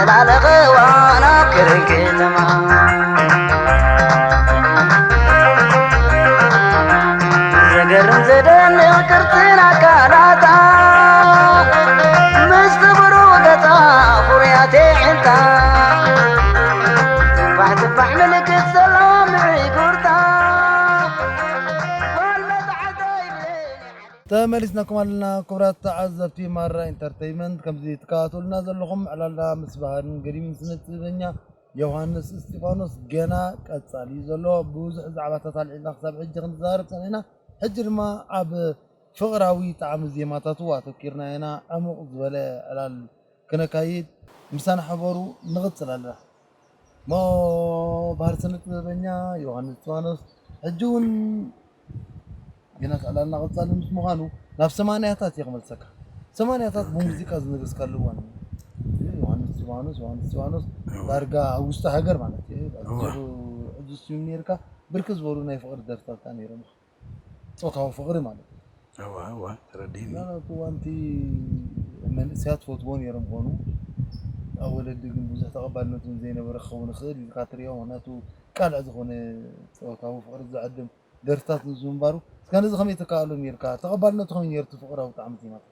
ላለኸዋ ናብ ክርን ከተማ ዘገርም ዘደንቕ ቅርጽን ኣካላታ፣ ምስቲ ብሩህ ገጻ ፍሩያት ኣዒንታ፣ ጽባሕ ጽባሕ ምልክት ሰላም ምዕጉርታ፣ ጓል መጽዓተይ ብለኒ። ተመሊስናኩም ኣለና ክቡራት ተዓዘብቲ ማራ ኢንተርተይመንት። ከምዚ ትከታተሉና ዘለኹም ዕላልና ምስ ባህልን ገዲምን ስነ ጥበበኛ ዮሃንስ እስጢፋኖስ ገና ቀጻሊ እዩ ዘሎ። ብዙሕ ዛዕባታት ኣልዒልና ክሳብ ሕጂ ክንዛረብ ጸኒሕና። ሕጂ ድማ ኣብ ፍቕራዊ ጣዕሚ ዜማታቱ ኣተኲርና ኢና። ዕሙቕ ዝበለ ዕላል ክነካይድ ምሳና ሕበሩ። ንቕጽል ኣለና። እሞ ባህር ስነ ጥበበኛ ዮሃንስ እስጢፋኖስ፣ ሕጂ እውን ገና ክኣላልና ቀጻሊ ምስ ምዃኑ ናብ ሰማንያታት እየ ክመልሰካ። ሰማንያታት ብሙዚቃ ዝነገስካሉ እዋን እዩ። ዮሃንስ እስጢፋኖስ፣ ዮሃንስ እስጢፋኖስ እወ። ዳርጋ ኣብ ውሽጢ ሃገር ማለት እዩ። እወ። ሕጂ ስዩም ነርካ፣ ብርክት ዝበሉ ናይ ፍቕሪ ደርፍታትካ ነይሮም። ጾታዊ ፍቕሪ ማለት እዩ። እወ፣ እወ፣ ተረዲእኒ። ምናልባት እዋንቲ መንእሰያት ፈትዎ ነይሮም ኾኑ፣ ኣብ ወለዲ ግን ብዙሕ ተቐባልነት እውን ዘይነበረ ክኸውን ይኽእል ኢልካ ትሪኦ፣ ምኽንያቱ ቃልዕ ዝኾነ ጾታዊ ፍቕሪ ዘዕድም ደርፍታት ምስ ምንባሩ፣ እስከ ነዚ ከመይ ተከኣሎ ነርካ? ተቐባልነቱ ከመይ ነይሩ? እቲ ፍቕራዊ ጣዕሚ ዜማታትካ?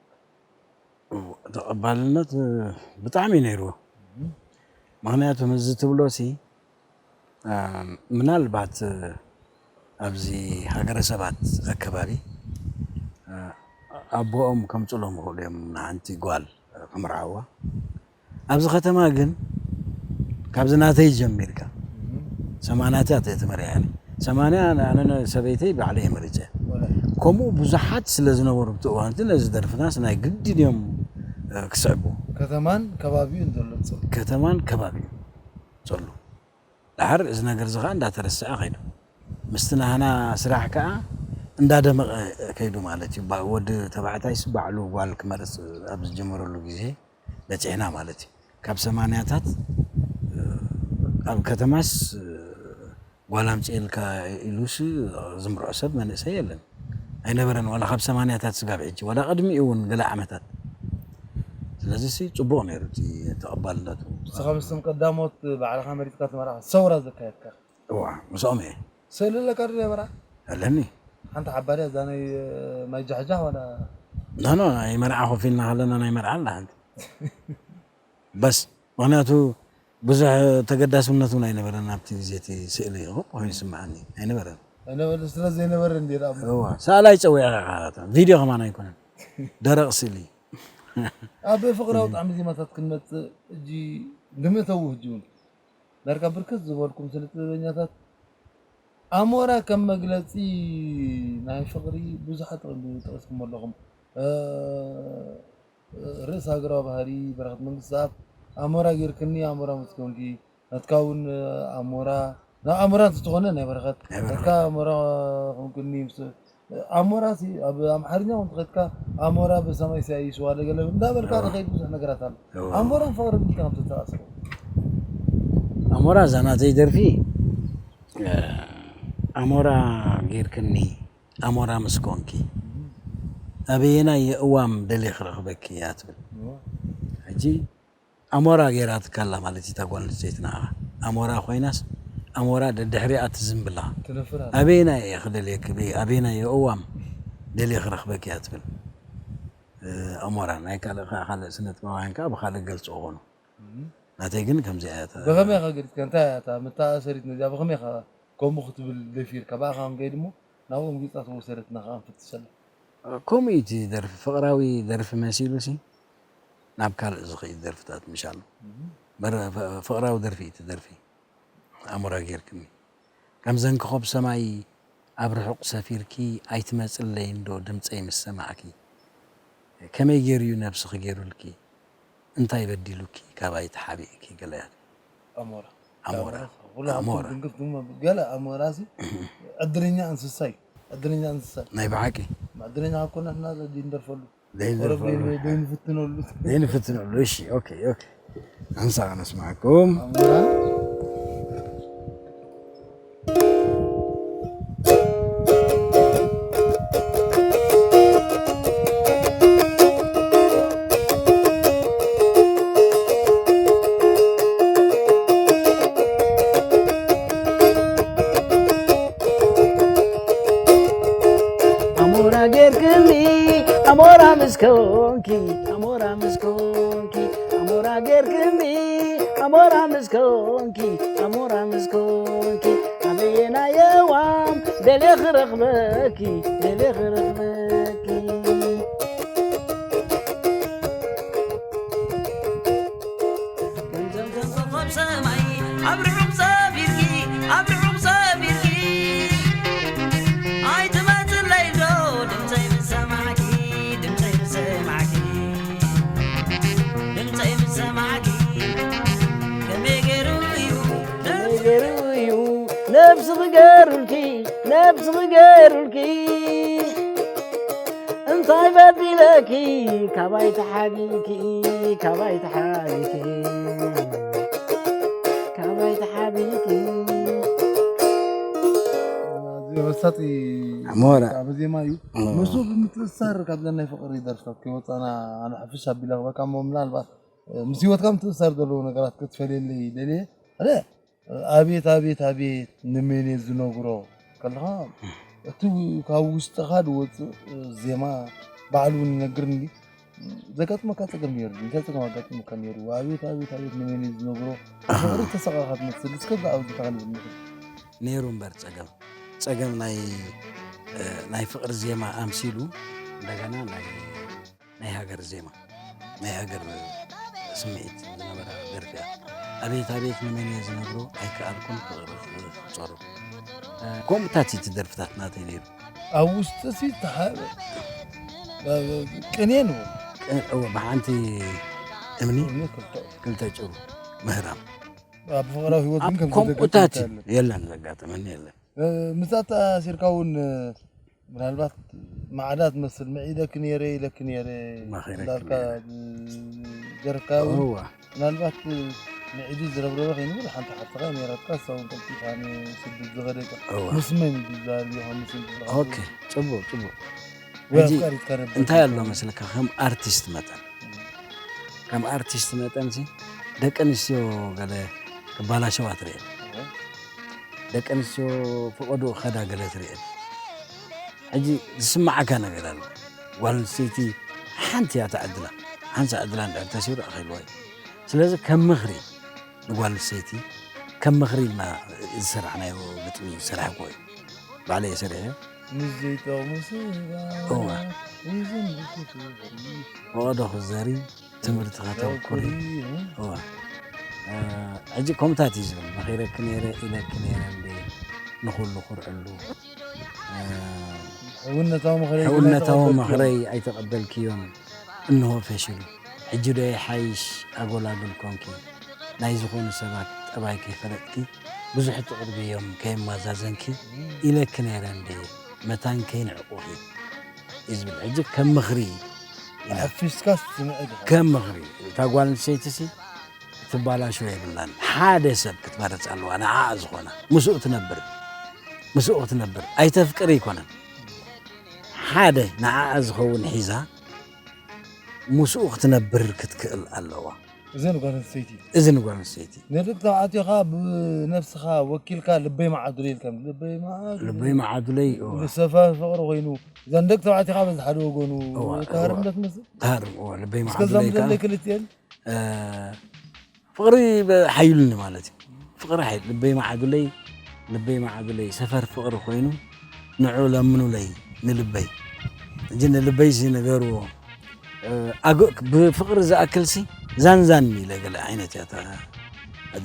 እወ፣ ተቐባልነት፣ እ፣ ብጣዕሚ እዩ ነይርዎ። እም። ምኽንያቱ ምስዚ ትብሎሲ፣ እ፣ ምናልባት፣ እ፣ ኣብዚ ሃገረሰባት ኣከባቢ፣ እ፣ ኣቦኦም ከምጽሎም ይኽእሉ እዮም ንሓንቲ ጓል ክምርዓዋ። ኣብዚ ከተማ ግን ካብዚ ናተይ ጀሚርካ፣ ሰማንያታት እየ ተመርዕየ ኣነ። ሰማንያ ኣነ ሰበይተይ ባዕለይ እየ መሪጸ። ወላ። ከምኡ ብዙሓት ስለ ዝነበሩ ኣብቲ እዋን እቲ ነዚ ደርፍናስ ናይ ግድን እዮም፣ እ፣ ክስዕቡ። ከተማን ከባቢኡን ዘሎ ጽልኢ። ከተማን ከባቢኡን ዘሎ። ደሓር እዚ ነገር እዚ ኸዓ እንዳተረስዐ ኸይዱ። ምስቲ ናህና ስራሕ ከኣ እንዳደመቐ ከይዱ ማለት እዩ። ባ-፣ ወዲ ተባዕታይስ ባዕሉ ጓል ክመርጽ ኣብ ዝጀመረሉ ግዜ በጺሕና ማለት እዩ። ካብ ሰማንያታት፣ እ፣ ኣብ ከተማስ፣ እ፣ ጓል ኣምጽኤልካ ኢሉስ ዝምርዖ ሰብ መንእሰይ የለን። ኣይነበረን፣ ዋላ ካብ ሰማንያታት ስጋብ ሕጂ፣ ዋላ ቅድሚኡ እውን ገለ ዓመታት። ስለዚሲ ጽቡቕ ነይሩ እቲ ተቐባልነቱ። ንስኻ ምስቶም ቀዳሞት ባዕልኻ መሪጽካ ተመርዓ ሰውራ ዘካየድካ? እዋ፣ ምስኦም እየ። ስእሊ ኣለካ ዶ ናይ መርዓ? ኣለኒ። ሓንቲ ሓባር እያ፣ እዛ ናይ፣ እ፣ ማይ ጃሕጃሕ ዋላ? ኖ፣ ኖ፣ ናይ መርዓ ኮፍ ኢልና ከለና ናይ መርዓ ኣላ ሓንቲ። በስ፣ ምኽንያቱ ብዙሕ ተገዳስነት እውን ኣይነበረን ኣብቲ ግዜ እቲ ስእሊ፣ እኹ፣ ኮይኑ ይስምዓኒ። ኣይነበረን። ኣይነበረ-፣ ስለ ዘይነበረ እንዴ ደኣ እሞ። እዋ፣ ሰኣላይ ጸዊዕካ ኢኻ፣ ቪድዮ ከማን ኣይኮነን። ደረቕ ስእሊ። ኣብ ፍቕራዊ ጣዕሚ ዜማታት ክንመጽእ፣ ሕጂ ንመእተዊ ሕጂ እውን ዳርጋ ብርክት ዝበልኩም ስነ ጥበበኛታት ኣሞራ ከም መግለጺ ናይ ፍቕሪ ብዙሓት ጠቒስኩም ኣለኹም። እ፣ ርእሲ ሃገራዊ ባህሊ በረኸት መንግስትኣብ ኣሞራ ጌርክኒ ኣሞራ ምስ ኮንኪ፣ ናትካ እውን ኣሞራ፣ ናብ ኣሞራ እንተትኾነ ናይ በረኸት፣ ናይ በረኸት። ናትካ ኣሞራ ኮንክኒ ምስ ኣሞራሲ ኣብ ኣምሓርኛ እውን ተኸድካ ኣሞራ በሰማይ ሲያይስ ዋለ ገለ እንዳበልካ እዎ። ዝኸይድ ብዙሕ ነገራት ኣሎ። እዎ። ኣሞራን ፍቕርን ኢልካ ከም ተተኣሳስሮ? ኣሞራ እዛ ናተይ ደርፊ፣ እ፣ ኣሞራ ጌርክኒ፣ ኣሞራ ምስ ኮንኪ፣ ኣበየናይ የእዋም ደልየ ክረኽበኪ እያ ትብል። እዎ። ሕጂ ኣሞራ ጌራትካ ኣላ ማለት እዩ እታ ጓል ኣንስተይቲ ንዓኻ። ኣሞራ ኮይናስ፣ ኣሞራ ደድሕሪኣ ትዝምብላ። ትነፍር ኣላ። ኣበየናይ እየ ክደልየኪ፣ በይ-፣ ኣበየናይ እዋም ደልየ ክረኽበኪ እያ ትብል። እ፣ ኣሞራ ናይ ካልእ ከኣ፣ ካልእ ስነ ጥበባውያን ከኣ ብኻልእ ገልጽ ክኾኑ። እም። ናተይ ግን ከምዚኣ እያ እታ። ብኸመይ ኢኻ ገሊጽካ? እንታይ እያ እታ መተኣሳሰሪት ነዚኣ? ብኸመይ ኢኻ ከምኡ ክትብል ደፊርካ? ብኣኻ ክንከይድ እሞ ናብኦም ገጻ ተወሰደትና ከኣ ንፍትሸላ። ከምኡ እዩ እቲ ደርፊ፣ ፍቕራዊ ደርፊ መሲሉሲ ናብ ካልእ ዝኸይድ ደርፍታት ምሻሉ። እም። መረ-፣ ፍ-፣ ፍቕራዊ ደርፊ እዩ እቲ ደርፊ። ኣሞራ ጌርክኒ። ከም ዘንኪ ኮብ ሰማይ ኣብ ርሑቕ ሰፊርኪ ኣይትመጽለይን ዶ ድምጸይ ምስ ሰማዕኪ? ከመይ ጌሩ እዩ ነብስኺ ጌሩልኪ? እንታይ በዲሉኪ ካባይ ተሓቢእኪ? ገለ እያ። ኣሞራ። ኣሞራ። ኣሞራ። ኣሞራ። ድንግፍ ድማ ገለ ኣሞራሲ ዕድለኛ እንስሳ እዩ። ዕድለኛ እንስሳ እዩ። ናይ ብሓቂ። ዕድለኛ ካብ ኮና ንሕና ዘይንደርፈሉ። ዘይንደርፈሉ። ቆረብ ዘይን-፣ ዘይንፍትነሉ። ዘይንፍትነሉ። እሺ፣ ኦኬ፣ ኦኬ። ኣንሳ ነስማዕኩም። ኣሞራ። ኣሞራ ምስ ኮንኪ ኣሞራ ምስ ኮንኪ ኣሞራ ጌርክኒ ኣሞራ ምስ ኮንኪ ኣሞራ ምስ ኮንኪ ኣበየናይ እዋን ደልየ ክረኽበኪ ደልየ ክረኽበኪ ከምዞም ኮኾብ ሰማይ ኣብ ርሑቕ ሰፊርኪ ኣብ ርሑቕ ሰፊርኪ ኣይትመጽለይ ዶ ድምፀይ ምስ ሰማዕኪ ድምፀይ ምስ ሰማዕኪ ድምፀይ ምስ ሰማዕኪ ከመይ ገይሩ እዩ ከመይ ገይሩ እዩ ነብስኺ ገይሩልኪ ነብስኺ ገይሩልኪ እንታይ በዲለኪ ካባይ ተሓቢእኪ ካባይ ተሓቢእኪ ካባይ ተሓቢእኪ ኣዝዩ መሳጢ ኣሞራ። ኣብ ዜማ እዩ። ምስኡ ብምትእስሳር ካብዘን ናይ ፍቕሪ ደርፍታት ከይወፃና ኣነ ሕፍሽ ኣቢለ ክበካ እሞ ምናልባት ምስ ህይወትካ ምትእስሳር ዘለዉ ነገራት ክትፈልየለይ ደልየ። ኣረ ኣቤት ኣቤት ኣቤት ንመን እየ ዝነግሮ ከለኻ እቲ ካብ ውሽጥኻ ዝወፅእ ዜማ ባዕሉ እውን ይነግርኒ። ዘጋጥመካ ፀገም ነይሩ እንታይ ፀገም ኣጋጢሙካ ነይሩ ኣቤት ኣቤት ኣቤት ንመን እዩ ዝነግሮ ፍቅሪ ተሰቃካ ትመስል እስከ ኣብዚ ተኸንብል ንኽእል ነይሩ እምበር ፀገም ፀገም ናይ ናይ ፍቅሪ ዜማ ኣምሲሉ እንደገና ናይ ናይ ሃገር ዜማ ናይ ሃገር ስምዒት ዝነበራ ደርፊ እያ ኣቤት ኣቤት ንመን እየ ዝነግሮ ኣይከኣልኩን ፍቅሪ ክፀሩ ከምኡታት እቲ ደርፍታት ናተይ ነይሩ ኣብ ውሽጢ ሲ ቅኔ ንብል እወ ብሓንቲ እምኒ ክልተ ጭሩ ምህራም ኣብ ፍቕራዊ ህይወት ግን ከምዚ ከምኡታት የለን ዘጋጠመኒ የለን ምስኣ ተኣሲርካ እውን ምናልባት ማዕዳ ትመስል ምዒደኪ ነይረ ኢለኪ ነይረ መኺረኪ እንዳልካ ነይረ። ዝገረካ እውን እዋ ምናልባት ምዒዱ ዝረብረበ ከይንብል ሓንቲ ሓፍትኻ ነይራትካ እሳ እውን ቀልጢፋ ንስደት ዝኸደት እያ። እዋ። ምስ መን እዩ ዝዛረብ ዮሃንስ እዩ ዝዛረብ? ኦኬ ጽቡቅ ጽቡቅ ወይ ሕጂ ኣፍቃሪትካ ነበር እንታይ ኣሎ መስለካ ከም ኣርቲስት መጠን ከም ኣርቲስት መጠን ሲ ደቂ ኣንስትዮ ገለ ክባላሸዋ ትርእየን ደቂ ኣንስትዮ ፈቐድኡ ክኸዳ ገለ ትርእየን ሕጂ ዝስምዓካ ነገር ኣሎ ጓል ኣንስተይቲ ሓንቲ እያ ትዕድላ ሓንሳ ዕድላ እንድሕር ተሲሩ ኣኺልዋ እዩ ስለዚ ከም ምኽሪ ንጓል ኣንስተይቲ ከም ምኽሪ ኢልና ዝሰራሕናዮ ግጥሚ ዝሰራሕክዎ እዩ ባዕለይ እየ ሰሪሐዮ ምስ ዘይጠቕሙ ሰባት እዋ ሒዝን ብክፉ ፈቐዶ ክዘሪ ትምህርቲ ከተኩሪ እዋ ሕጂ ከምታት እዩ ዝብል መኺረኪ ነይረ ኢለኪ ነይረ እንደ ንኹሉ ኩርዕሉ ሕውነታዊ ምኽረይ ግን ሕውነታዊ ኣይተቐበልክዮን። ምኽረይ ኣይተቐበልክዮን እንሆ ፈሽሉ ሕጂ ዶ ይሓይሽ ኣጎላጉል ኮንኪ ናይ ዝኾኑ ሰባት ጠባይ ከይፈለጥኪ ብዙሕ ትቕርብዮም ከየማዛዘንኪ ኢለኪ ነይረ እንደ መታን ከይንዕቑኺ እዩ ዝብል ሕጂ ከም ምኽሪ ኢና ሓፊስካስ ትስምዐ ዲኻ? ከም ምኽሪ እታ ጓል ኣንስተይቲ ሲ ክትባላሾ የብላን ሓደ ሰብ ክትመርፅ ኣለዋ ንዓኣ ዝኾና ምስኡ ትነብር ምስኡ ክትነብር ኣይተፍቅር ይኮነን ሓደ ንዓኣ ዝኸውን ሒዛ ምስኡ ክትነብር ክትክእል ኣለዋ እዚ ንጓል ኣንስተይቲ እዚ ንጓል ኣንስተይቲ ንደቂ ተባዕትዮ ከዓ ብነብስኻ ወኪልካ ልበይ መዓዱለይ ኢልካ ልበይ መዓዱለይ ልበይ መዓዱለይ ሰፋ ፍቕሪ ኮይኑ እዛ ንደቂ ተባዕትዮ ከዓ በዚ ሓደ ወገኑ እዋ፣ እዋ። ተሃርምነት መስል ተሃርም እዋ ልበይ እስከ መዓዱለይ ከዓ ዘምዘለይ ክልትኤን ፍቕሪ ሓይሉኒ ማለት እዩ ፍቕሪ ሓይሉ ልበይ መዓዱለይ ልበይ መዓዱለይ ሰፈር ፍቕሪ ኮይኑ ንዑ ለምኑለይ ንልበይ ሕጂ ንልበይ ሲ ንገርዎ ኣግእ ብፍቕሪ ዝኣክል ሲ ዛንዛን ኢለ ገለ ዓይነት እያ እታ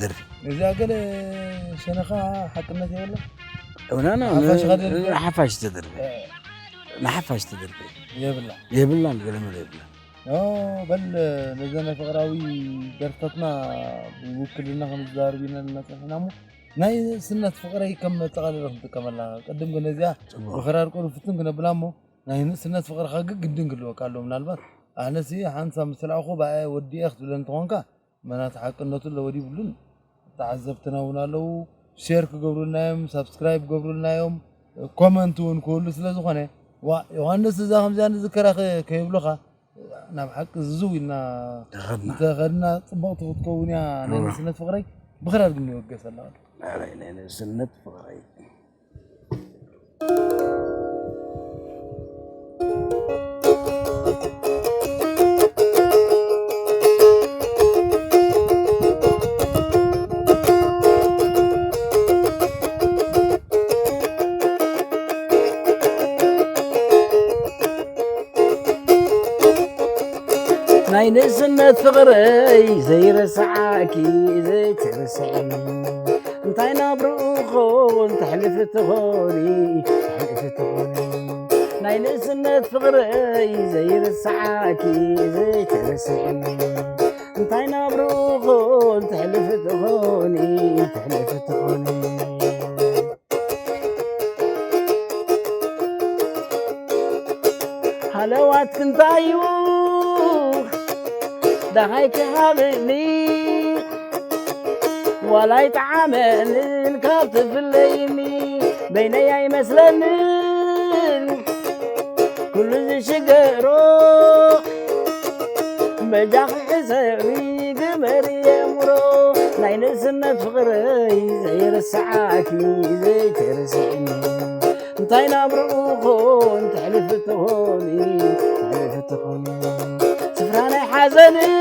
ደርፊ እዚኣ ገለ ሸነኻ ሓቅነት የብላ እውናና ንሓፋሽ ኸ ደርፊ? ንሓፋሽ ተደርፊ ንሓፋሽ ተደርፊ የብላ የብላን ገለ መለ የብላን ኦ፣ በል ነዘን ናይ ፍቕራዊ ደርፍታትና ብውክልና ክንዛረብ ኢና ዘለና ጸኒሕና እሞ ናይ ንእስነት ፍቕረይ ከም መጠቓለሊ ክንጥቀመላ ቅድም ግን ነዚኣ ብኽራር ቁሩብ ፍትን ክነብላ እሞ ናይ ንእስነት ፍቕርኻ ግን ግድን ክህልወካ ኣለዎ ምናልባት ኣነሲ ሓንሳብ ምስ ረኣኹ ብኣየ ወዲኤ ክትብለኒ እንተኾንካ መናት ሓቅነቱ ኣለዎ ድዩ ይብሉን ተዓዘብትና እውን ኣለዉ ሼር ክገብሩልና እዮም ሳብስክራይብ ክገብሩልና እዮም ኮመንት እውን ክህሉ ስለ ዝኾነ ዋ ዮሃንስ እዛ ከምዚኣ ንዝከራ ከ- ከይብሉኻ ናብ ሓቂ ዝዝው ኢልና ተኸድና እንተኸድና ፅብቕቲ ክትከውን እያ ናይ እዋ። ንእስነት ፍቕረይ ብኽራር ግን ይወገሰላ ኣረ ናይ ንእስነት ፍቕረይ ንእስነት ፍቕረይ ዘይረስዓኪ ዘይትርስዕኒ እንታይ ናብርኡ ኾን ተሕልፊ ትኾኒ ተሕልፊ ትኾኒ ናይ ንእስነት ፍቕረይ ዘይረስዓኪ ዘይትርስዕኒ እንታይ ናብርኡ ኾን ተሕልፊ ትኾኒ ተሕልፊ ትኾኒ ሃለዋት ክንታዩ ደሃይ ክሃብኒ ዋላይ ጠዓመንን ካብ ትፍለይኒ በይነይ ኣይመስለንን ኩሉ ዝሽገሮ በጃኺ ሕሰቢ ግበሪ የእምሮ ናይ ንእስነት ፍቕረይ ዘይርስዓኪ ዘይትርስዕኒ እንታይ ናብርኡ ኾን ተሕልፊ ትኾኒ ተሕልፊ ትኾኒ ስፍራ ናይ ሓዘንን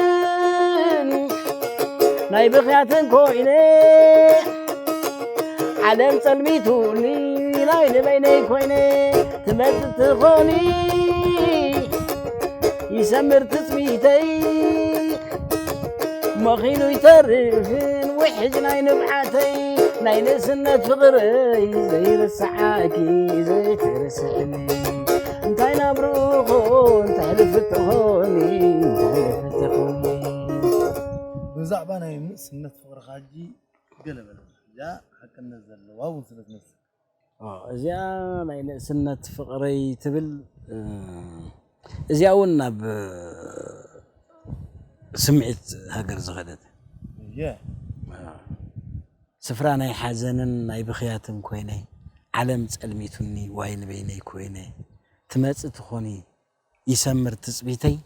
ናይ ብኽያትን ኮይነ ዓለም ጸልሚቱኒ ናይ ንበይነይ ኮይነ ትመጽእ ትኾኒ ይሰምር ትጽቢተይ መኺኑ ይተርፍን ውሕጅ ናይ ንብዓተይ ናይ ንእስነት ፍቕረይ ዘይርስዓኪ ዘይትርስዕኒ እንታይ ናብርኡ ኾን ተሕልፊ ትኾኒ ተሕልፊ ትኾኒ ብዛዕባ ናይ ንእስነት ፍቕርኻ ሕጂ ገለ በለ እዚኣ ሓቅነት ዘለዋ እውን ስለ ትመስል እዚኣ ናይ ንእስነት ፍቕረይ ትብል እዚኣ እውን ናብ ስምዒት ሃገር ዝኸደት እየ ስፍራ ናይ ሓዘንን ናይ ብኽያትን ኮይነ ዓለም ጸልሚቱኒ ዋይ ንበይነይ ኮይነ ትመጽእ ትኾኒ ይሰምር ትጽቢተይ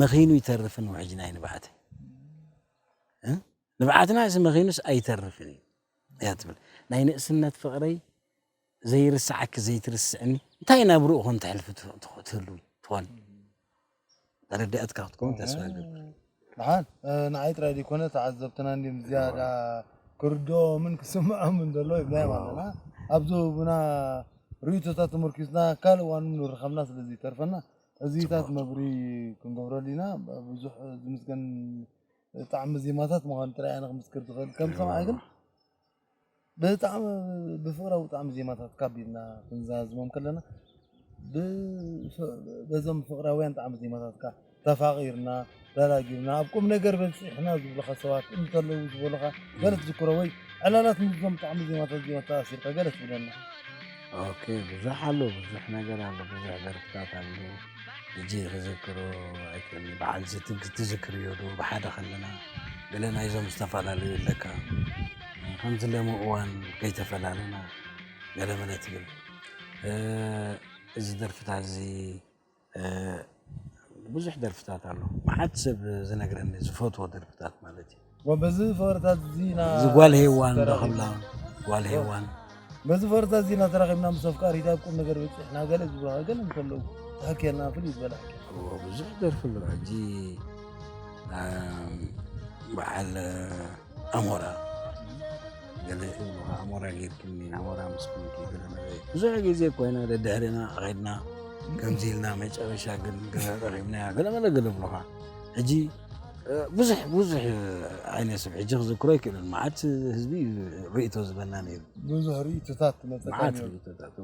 መኺኑ ይተርፍን ውሕጅ ናይ ንብዓተይ ንብዓትና እዚ መኺኑስ ኣይተርፍን እዩ እያ ትብል ናይ ንእስነት ፍቕረይ ዘይርስዓኪ ዘይትርስዕኒ እንታይ ናብ ርኡ ኮን ተሕልፊ ትህሉ ትኾን ተረዲኣትካ ክትከውን ተስፋ ይገብር ደሓን ንዓይ ጥራይ ዘይኮነ ተዓዘብትና እንዲም ዝያዳ ክርድኦምን ክስምዖምን ዘሎ ይብናዮም ኣለና ኣብዚ ህቡና ርእቶታት ተመርኪዝና ካልእ እዋን ንረኸብና ስለ ዘይተርፈና እዚታት መብሪ ክንገብረሉ ኢና ብዙሕ ዝምስገን ጣዕሚ ዜማታት ምዃኑ ጥራይ ኣነ ክምስክር ዝኽእል ከም ሰምዓይ ግን ብጣዕሚ ብፍቕራዊ ጣዕሚ ዜማታት ካብ ኢልና ክንዛዝሞም ከለና በዞም ፍቕራውያን ጣዕሚ ዜማታትካ ተፋቒርና ተላጊብና ኣብ ቁም ነገር በፂሕና ዝብሉኻ ሰባት እንተለዉ ዝበሉኻ ገለ ትዝክሮ ወይ ዕላላት ምስዞም ጣዕሚ ዜማታት ዜማ ተኣሲርካ ገለ ትብለና ኦኬ ብዙሕ ኣሎ ብዙሕ ነገር ኣሎ ብዙሕ ደርፍታት ኣሎ እጂ ክዝክሮ ኣይክእልኒ በዓል ዝትግ ትዝክርዮ ዶ ብሓደ ከለና ገለ ናይዞም ዝተፈላለዩ ኣለካ ከምዚ ለሞ እዋን ከይተፈላለና ገለ መለ ትብል እዚ ደርፍታት እዚ ብዙሕ ደርፍታት ኣሎ መዓት ሰብ ዝነግረኒ ዝፈትዎ ደርፍታት ማለት እዩ በዚ ፍቕርታት እዚና ዝጓል ሄዋን ዶ ክብላ ጓል ሄዋን በዚ ፍቕርታት እዚና ተራኺብና ምስ ኣፍቃሪት ኣብ ቁም ነገር በፂሕና ገለ ዝበሃ ገለ እንከለዉ ተሓኪልና ፍል ይበላ ብዙሕ ደርፊ ኣሎ ሕጂ በዓል ኣሞራ ገለ ኣሞራ ጌርክኒ ኣሞራ ምስ ኮንኪ ገለ ብዙሕ ግዜ ኮይና ደድሕርና ኸድና ከምዚ ኢልና መጨረሻ ግን ገለ ረኺብናያ ገለ መለ ገለ ብሎኻ ሕጂ ብዙሕ ብዙሕ ዓይነት ሰብ ሕጂ ክዝክሮ ኣይክእልን መዓት ህዝቢ ርእቶ ዝበና ነይሩ ብዙሕ ርእቶታት መዓት ርእቶታት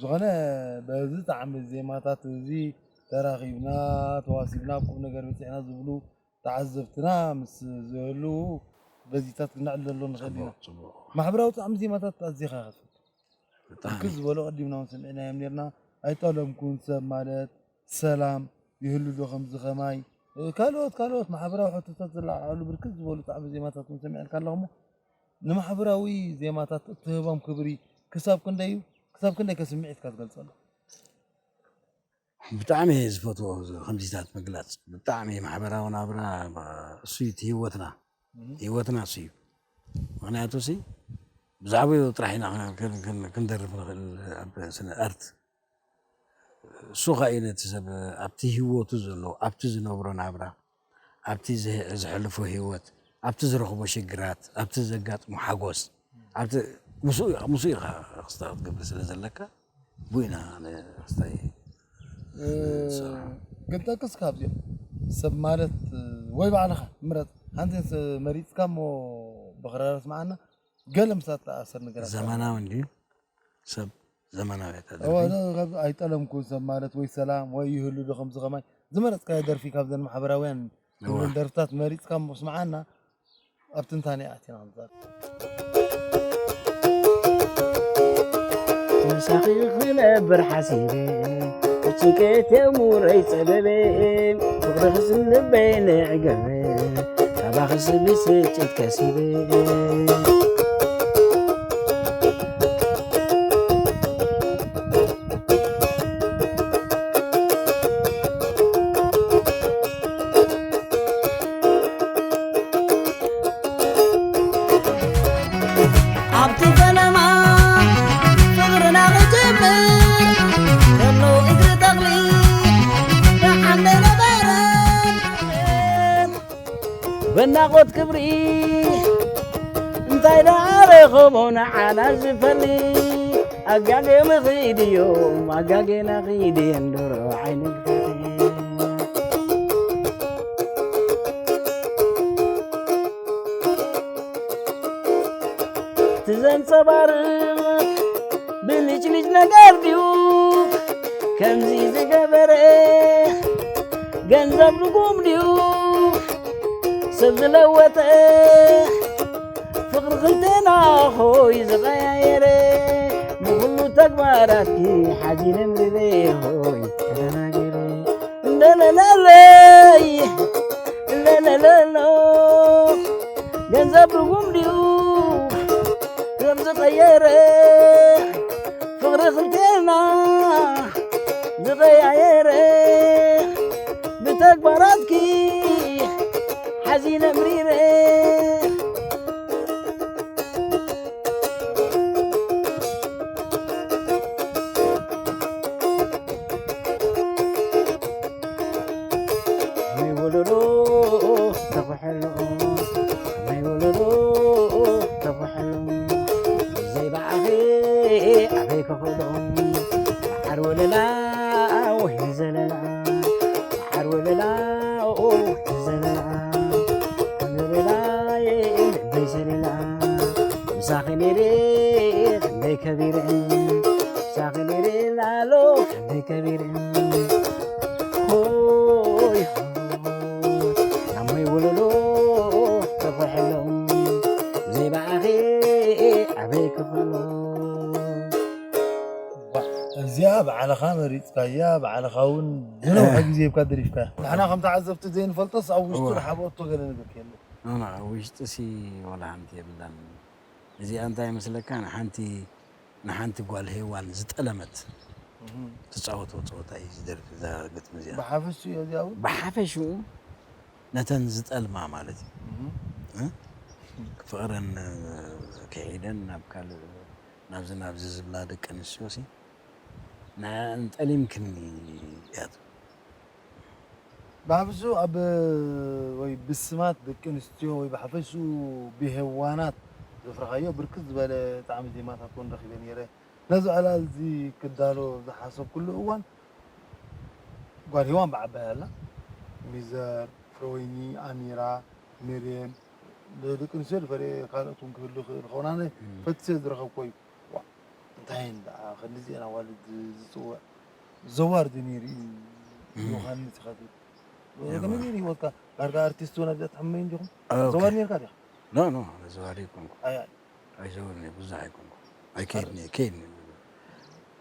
ዝኾነ በዚ ጣዕሚ ዜማታት እዚ ተራኺብና ተዋሲብና ኣብ ቁም ነገር በፂሕና ዝብሉ ተዓዘብትና ምስ ዝህልዉ በዚታት ክነዕልለሉ ንኽእል ኢና። ማሕበራዊ ጣዕሚ ዜማታት ኣዚኻ ኢኻ ትፈቱ። ብርክት ዝበሉ ቀዲምና እውን ሰሚዕናዮም ኔርና። ኣይጠለምኩን ሰብ ማለት ሰላም ይህሉ ዶ ከምዚ ኸማይ ካልኦት ካልኦት ማሕበራዊ ሕቶታት ዝለዓዓሉ ብርክት ዝበሉ ጣዕሚ ዜማታት እውን ሰሚዐልካ ኣለኹ እሞ ንማሕበራዊ ዜማታት እትህቦም ክብሪ ክሳብ ክንደይ እዩ? ክሳብ ክንደይ ከ ስምዒትካ ትገልጸሎም? ብጣዕሚ እየ ዝፈትዎ ከምዚታት ምግላፅ ብጣዕሚ ማሕበራዊ ናብራ እሱ እቲ ህይወትና ህይወትና እሱ እዩ ምክንያቱ ሲ ብዛዕባኡ ጥራሕ ኢና ክንደርፍ ንኽእል ኣብ ስነ ኣርት እሱ ከዓ እዩ ነቲ ሰብ ኣብቲ ህይወቱ ዘሎ ኣብቲ ዝነብሮ ናብራ ኣብቲ ዘሕልፎ ህይወት ኣብቲ ዝረኽቦ ሽግራት ኣብቲ ዘጋጥሞ ሓጎስ ኣብቲ ምስኡ ኢኻ ክስታ ክትገብር ስለ ዘለካ ብኡ ኢና ክስታይ ክንጠቅስ ካብዚኦም ሰብ ማለት ወይ ባዕልኻ ምረጽ። ሓንቲ መሪጽካ እሞ ብኽራር ስምዓና ገለ ምሳት ተኣሰር ነገር ኣስምዓና። ዘመናዊ እንድዩ። ሰብ ዘመናዊ እዋ፣ ኣታደርፊ። ዶ ካብ ኣይጠለምኩ ሰብ ማለት ወይ ሰላም ወይ ይህሉ ዶ ከምዚ ከማይ ዝመረጽካዮ ደርፊ ካብዘን ማሕበራውያን እዋ። ትብለን ደርፍታት መሪጽካ እሞ ስምዓና ኣብ ትንታኔ ኣቲና ንዛረብ። ተሳኺ ክነብር ሓሲበ፣ ጭንቀት የእምሮይ ጸበበ፣ ፍቕርኽስ ልበይ ነዕገበ፣ ካባኽስ ብስጭት ከሲበ። ኣብቲ ፈለማ ፍቕርና ክጅምር ከሎ እግሪ ተኽሊ ደሓን ኣይነበረን። በናቖት ክብሪ እንታይ ደኣ ረኸቦ ንዓና ዝፈሊ? ኣጋጌ ምኽድ እዮም፣ ኣጋጌና ኺድ እየን ዶሮ ዓይኒ ክፈቲ። እቲ ዘንጸባርቕ ብልጭልጭ ነገር ድዩ ከምዚ ዝገበረ? ገንዘብ ርጉም ድዩ ሰብ ዝለወጠ? ፍቕሪ ክልቴና ኾይ ዝቐያየረ፣ ንኹሉ ተግባራትኪ ሓዚነ ምሪረ ኾይ ተደናጊረ። ለለለለይ፣ ለለለሎ፣ ገንዘብ ርጉም ድዩ ሰብ ዝቐየረ? ፍቕሪ ክልቴና ዝቐያየረ፣ ብተግባራትኪ ሓዚነ ምሪረ። ከመይ ወለሎ ተኹሕሎ፣ ከመይ ወለሎ ተኹሕሎ፣ ዘይበኣኺ ኣበይ ክኽእሎ? መዓር ወለላ ወይኒ ዘለላ፣ መዓር ወለላ ወይኒ ዘለላ፣ ወለላ ልበይ ሰሊላ፣ ምሳኺ ነይረ ክንደይ ከቢረ፣ ምሳኺ ነይረ ላሎ ክንደይ ከቢረ። ሆይ ሆይ፣ ናሞይ ወለሎ ተፈሕሎም፣ ዘይበኣኺ ኣበይ ክኽሎ? እዚኣ ባዕልኻ መሪጽካያ፣ ባዕልኻ እውን ዝነውሐ ግዜ ሂብካ ደሪፍካያ። ንሕና ከም ተዓዘብቲ ዘይንፈልጦስ ኣብ ውሽጡ እዋ። ዝሓበአቶ ገለ ነገር ከየሎ። ኖ፣ ኖ፣ ኣብ ውሽጥሲ ዋላ ሓንቲ የብላን። እዚኣ እንታይ ይመስለካ? ንሓንቲ፣ ንሓንቲ ጓል ሄዋን ዝጠለመት እህ። ትጻወቶ ጸወታ እዩ እዚ ደርፊ፣ እዛ ግጥሚ እዚኣ። ብሓፈሽኡ እዚኣ እውን? ብሓፈሽኡ ነተን ዝጠልማ ማለት እዩ። እህ። እ? ፍቕረን ክሒደን ናብ ካልእ ናብዚ ናብዚ ዝብላ ደቂ ኣንስትዮሲ ንዕኣን ጠሊምክኒ እያ ትብል። ብሓፈሽኡ ኣብ ወይ ብስማት ደቂ ኣንስትዮ ወይ ብሓፈሽኡ ብሄዋናት ዘፍረኻዮ ብርክት ዝበለ ጣዕሚ ዜማታት እውን ረኺበ ነይረ። ነዚ ዕላል እዚ ክዳሎ ዝሓሰብኩሉ እዋን ጓል ሄዋን ብዓባይ ኣላ። ሚዘር፣ ፍረወይኒ፣ ኣሚራ፣ ሚርየም፣ ደቂ ኣንስትዮ ዝፈርየ ካልኦት እውን ክህሉ ይኽእል ይኸውን። ኣነ እም። ፈትሸ ዝረኸብኮ እዩ። ዋ፣ እንታይ እየን ደኣ ክንዲዚአን ኣዋልድ ዝጽውዕ? ዘዋርድ ነይሩ እዩ እም። ዮሃንስ ይኸፍል። እዋ። ከመይ ነይሩ ህይወትካ? ዳርጋ ኣርቲስት እውን ኣብዚኣ ትሕመይ እንዲኹም? ኦኬ። ዘዋር ነይርካ ዲኻ? ኖ፣ ኖ፣ ኣነ ዘዋሪ ኣይኮንኩ። ኣይ፣ ኣይ። ኣይዘውርን እየ፣ ብዙሕ ኣይኮንኩ። ኣይከይድን እየ፣ ከይድን እየ ብዙሕ።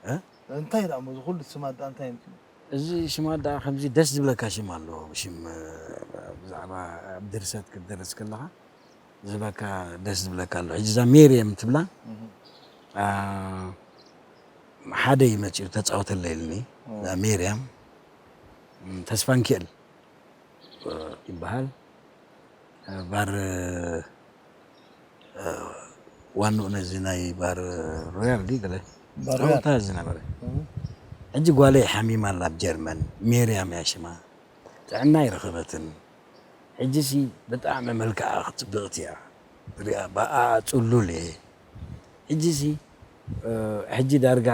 እ? እንታይ ደኣ እሞ እዚ ኩሉ ስማት ደኣ እንታይ የምፅኡ? እዚ ሽማት ደኣ ከምዚ ደስ ዝብለካ ሽም ኣለዎ። ሽም፣ እ፣ ብዛዕባ ኣብ ድርሰት ክትደርስ ከለኻ ዝህበካ ደስ ዝብለካ ኣሎ። ሕጂ እዛ ሜርየም ትብላ፣ እህ። አ፣ ሓደ እዩ መፂኡ ተፃወተለይ ኢልኒ። ኦ። እዛ ሜርያም፣ ም፣ ተስፋንኪኤል፣ እ፣ ይበሃል። እ፣ ባር፣ እ፣ ዋንኡ ነዚ ናይ ባር ሮያል ድዩ ገለ ባር ሮያል። ጸወታ ዝነበረ። እህ። ሕጂ ጓለይ ሓሚማ ኣላ ኣብ ጀርመን፣ ሜርያም እያ ሽማ። ጥዕና ኣይረኸበትን። ሕጂሲ ብጣዕሚ መልክዓ ጽብቕቲ እያ። ሪኣ ብኣኣ ጽሉል እየ። ሕጂሲ፣ እ፣ ሕጂ ዳርጋ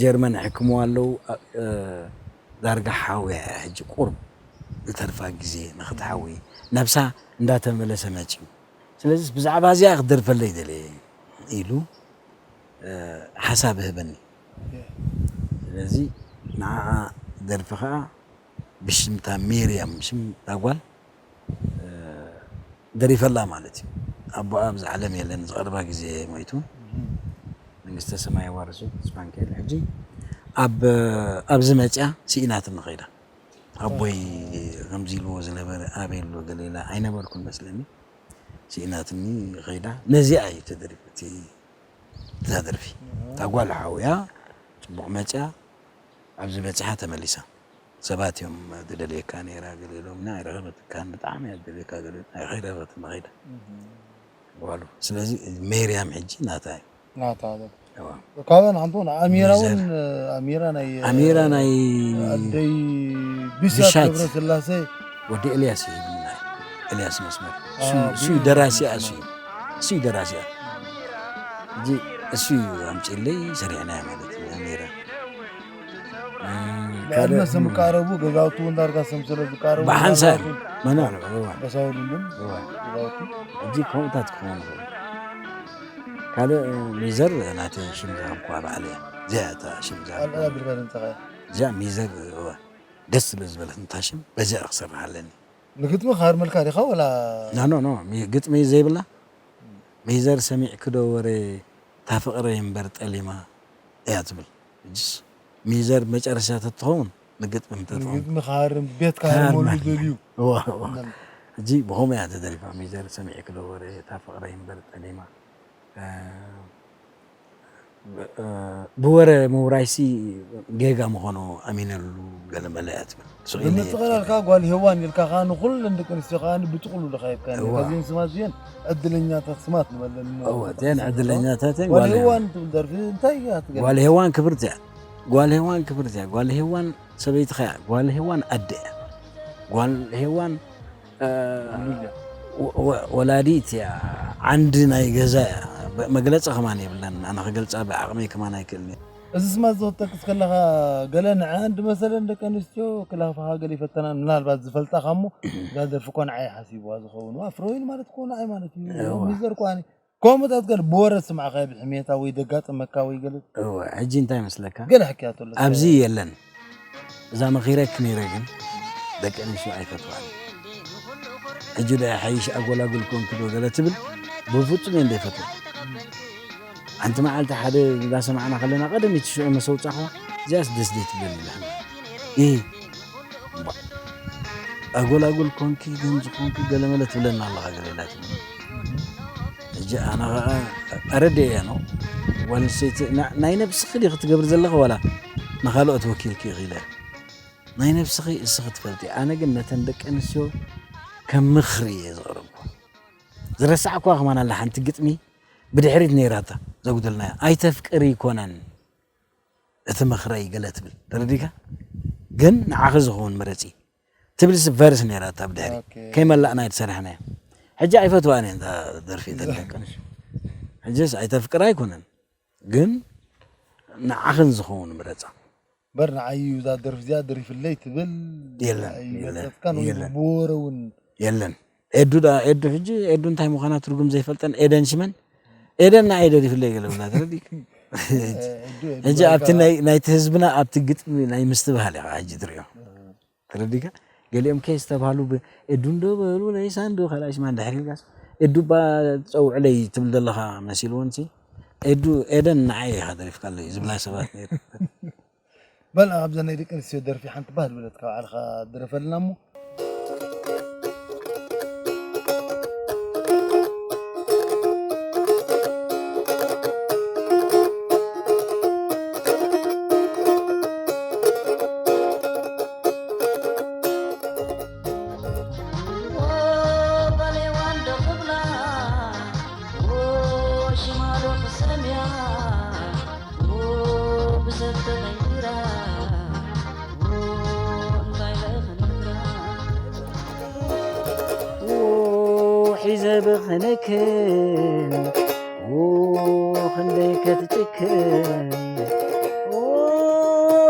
ጀርመን ኣሕክምዋ ኣለዉ፣ እ፣ ዳርጋ ሓውያ እያ ሕጂ ቁሩብ። ዝተርፋ ግዜ ንኽትሓዊ፣ ነብሳ እንዳተመለሰ መጺኡ። ስለዚ ብዛዕባ እዚኣ ክደርፈለይ ደልየ ኢሉ፣ እ፣ ሓሳብ ህበኒ። ስለዚ ንዓኣ ደርፊ ኸኣ ብሽምታ ሜርያም፣ ሽም እታ ጓል፣ እ፣ ደሪፈላ ማለት እዩ። ኣቦኣ ኣብዚ ዓለም የለን፣ ዝቐረባ ግዜ ሞይቱ። መንግስተ ሰማይ የዋርሶ፣ ተስፋ ሚካኤል። ሕጂ ኣብ፣ ኣብዚ መጽያ ስኢናትኒ ኸይዳ። ኣቦይ ከምዚ ኢልዎ ዝነበረ ኣበይ ኣሎ ገለ ኢላ ኣይነበርኩን መስለኒ። ስኢናትኒ ኸይዳ። ነዚኣ እዩ ተደሪፉ እቲ፣ እታ ደርፊ። እታ ጓል ሓውያ ጽቡቕ መጽያ፣ ኣብዚ በጺሓ ተመሊሳ። ሰባት እዮም ትደልየካ ነይራ ገለ ኢሎምና፣ ኣይረኸበትካን፣ ብጣዕሚ እያ ትደልየካ ገለ፣ ኣይረኸበትን ኸይዳ። ዋሉ። ስለዚ ሜርያም ሕጂ ናታ እዩ። ናታ እዩ። እዋ። ካብን ሓንቲ እውን ኣሚራ እውን፣ ሚዘር። ኣሚራ ናይ፣ ኣሚራ ናይ ኣደይ ቢሻት ቢሻት። ገብረስላሴ። ወዲ ኤልያስ እዩ ህብና። ኤልያስ መስመር። እሱ፣ አ፣ እሱ እዩ ደራሲኣ፣ እሱ እዩ። እሱ እዩ ደራሲኣ። ሕጂ እሱ እዩ ኣምጺእለይ፣ ሰሪሕናያ ማለት እዩ፣ ኣሚራ። እ፣ ብዕድመ ካልእ ስም ቀረቡ፣ ገዛውቲ እውን ዳርጋ ስም ስለ ዝቀረቡ፣ ብሓንሳብ ምናልባት እውን መናን፣ እዋ። በሳውል እውን እዋ። ገዛውቲ። ሕጂ ከምኡታት ክኸውን ይኽእል። ካልእ ሚዘር ናተይ ሽም ዝሃብኩዋ ባዕለይ እያ። እዚኣ እታ ሽም ዝሃብኩዋ። ካልእ ኣቢልካ ድምፅኻ እያ። እዚኣ ሚዘር፣ እዋ፣ ደስ ስለ ዝበለትኒ እታ ሽም፣ በዚኣ ክሰርሕ ኣለኒ። ንግጥሚ ክሃርመልካ ዲኻ ወላ? ና፣ ኖ፣ ኖ፣ ሚ-፣ ግጥሚ ዘይብላ። ሚዘር ሰሚዕኪ ዶ ወረ፣ እታ ፍቕረይ እምበር ጠሊማ እያ ትብል። ሕጅስ ሚዘር መጨረሻ ተትኸውን ንግጥሚ ምተትኸውን። ንግጥሚ ክሃርም፣ ቤት ክሃርመሉ ክሃርመሉ። ደልዩ። እዋ፣ እዋ። ሕጂ ብኸምኡ እያ ተደሪፋ። ሚዘር ሰሚዕኪ ዶ ወረ፣ እታ ፍቕረይ እምበር ጠሊማ። እ፣ ብ-፣ እ፣ ብወረ ምውራይሲ ጌጋ ምዃኑ ኣሚነሉ ገለ መለ እያ ትብል። ስቕ ኢለ እየ ብምጥቕላል ከኣ ጓል ሄዋን ኢልካ ከኣ ንኹለን ደቂ ኣንስትዮ ከኣ ብጥቕሉሉ ከ ሂብካየን። እዋ። ካብዘን ስማት እዚአን ዕድለኛታት ስማት ንበለን እሞ። እዋ፣ እተን ዕድለኛታት እየን ጓል ጓል ሄዋን። ሄዋን ትብል ደርፊ እንታይ እያ ትገልጽ? ጓል ሄዋን ክብርቲ እያ። ጓል ሄዋን ክብርቲ እያ። ጓል ሄዋን ሰበይትኻ እያ። ጓል ሄዋን ኣደ እያ። ጓል ሄዋን እ፣ ወ-፣ ወ-፣ ወላዲት እያ፣ ዓንዲ ናይ ገዛ እያ። በ-፣ መግለጺ ከማን የብለን። ኣነ ክገልጻ ብዓቕመይ ከማን ኣይክእልን እየ። እዚ ስማት እዚ ክትጠቅስ ከለኻ፣ ገለ ንዐኣን ዝመሰለን ደቂ ኣንስትዮ ክላፋኻ ገለ ይፈተና፣ ምናልባት ዝፈልጣኻ እሞ፣ እዛ ደርፊ እኮ ንዓይ ሓሲብዋ ዝኸውን። ኣፍሮይን ማለት እኮ ንዓይ ማለት እዩ። እዋ። ሚዘር እኮ ኣነ ከምኡታት ገለ ብወረ ዝስምዓኻዮ ብሕሜታ ወይ ደጋጠመካ ወይ ገለ? እወ፣ ሕጂ እንታይ መስለካ? ገለ ሕክያቶ ኣሎ። ኣብዚ የለን። እዛ መኺረኪ ነይረ ግን ደቂ ኣንስትዮ ኣይፈትዋን። ሕጂ ዶ ይሓይሽ ኣጎላጉል ኮንኪ ዶ ገለ ትብል ብፍጹም እየ ዘይፈትዋ። ሓንቲ መዓልቲ ሓደ እንዳሰማዕና ከለና ቀደም እቲ ሽዑ መሰውጻኹ እዚኣስ ደስ ደይ ትብለኒ ኢላ። እ፣ እምባ። ኣጎላጉል ኮንኪ፣ ከምዚ ኮንኪ፣ ገለመለ ትብለና ኣለኻ፣ ገለ ኢላትኒ። ሕጂ ኣነ ኸኣ ኣረድኤያ ነው። ጓል ኣንስተይቲ ና-፣ ናይ ነብስኺ ዲኺ ክትገብሪ ዘለኺ ዋላ ንኻልኦት ወኪልኪ ኢኺ ኢለ። ናይ ነብስኺ እስኺ ትፈልጢ። ኣነ ግን ነተን ደቂ ኣንስትዮ ከም ምኽሪ እየ ዘቕረብኩ። ዝረሳዕኳ ከማን ኣላ ሓንቲ ግጥሚ ብድሕሪት ነይራታ ዘጉደልናያ። ኣይተፍቅሪ ይኮነን። እቲ ምኽረይ ገለ ትብል ተረዲካ? ግን ንዓኺ ዝኸውን ምረጺ ትብል ሲ ቨርስ ነይራ እታ ብድሕሪ ኦኬ። ከይመላእና እየ ዝሰራሕናዮ። ሕጂ ኣይፈትዋን እየን እታ ደርፊ እተን ደቂ ኣንስትዮ። ሕጂስ ኣይተፍቅራ ኣይኮነን፣ ግን ንዓኽን ዝኸውን ምረጻ። በር ንዓይ እዩ እዛ ደርፊ እዚኣ ደሪፍለይ ትብል የለን፣ የለን፣ ኣይመጸትካን ወይ የለን። ብወረ እውን የለን። ኤዱ ደኣ፣ ኤዱ ሕጂ፣ ኤዱ እንታይ ምዃና ትርጉም ዘይፈልጠን ኤደን ሽመን፣ ኤደን ንዓይ ደሪፍለይ ገለ ብላ ተረዲእካ? ኤዱ፣ ኤዱ ሕጂ ኣብቲ ባይታ ናይ፣ ናይቲ ህዝብና ኣብቲ ግጥሚ ናይ ምስትብሃል ኢኻ ሕጂ ትሪኦ። ተረዲእካ? ገሊኦም ከ ዝተባህሉ ብ-፣ ኤዱ እንዶ በሉ ናይ ሳንዱ ካልኣይ ሽማ እንድሕር ኢልካስ፣ ኤዱ እባ ጸውዕለይ ትብል ዘለኻ መሲልዎንሲ፣ ኤዱ፣ ኤደን ንዓይ ኢኻ ደሪፍካለይ ዝብላ ሰባት ነይሩ። በል ኣብዛ ናይ ደቂ ኣንስትዮ ደርፊ ሓንቲ ባህ ዝበለትካ ባዕልኻ ድረፈልና እሞ። ሒዘ ብኽንክን ክንደይ ከትጭክን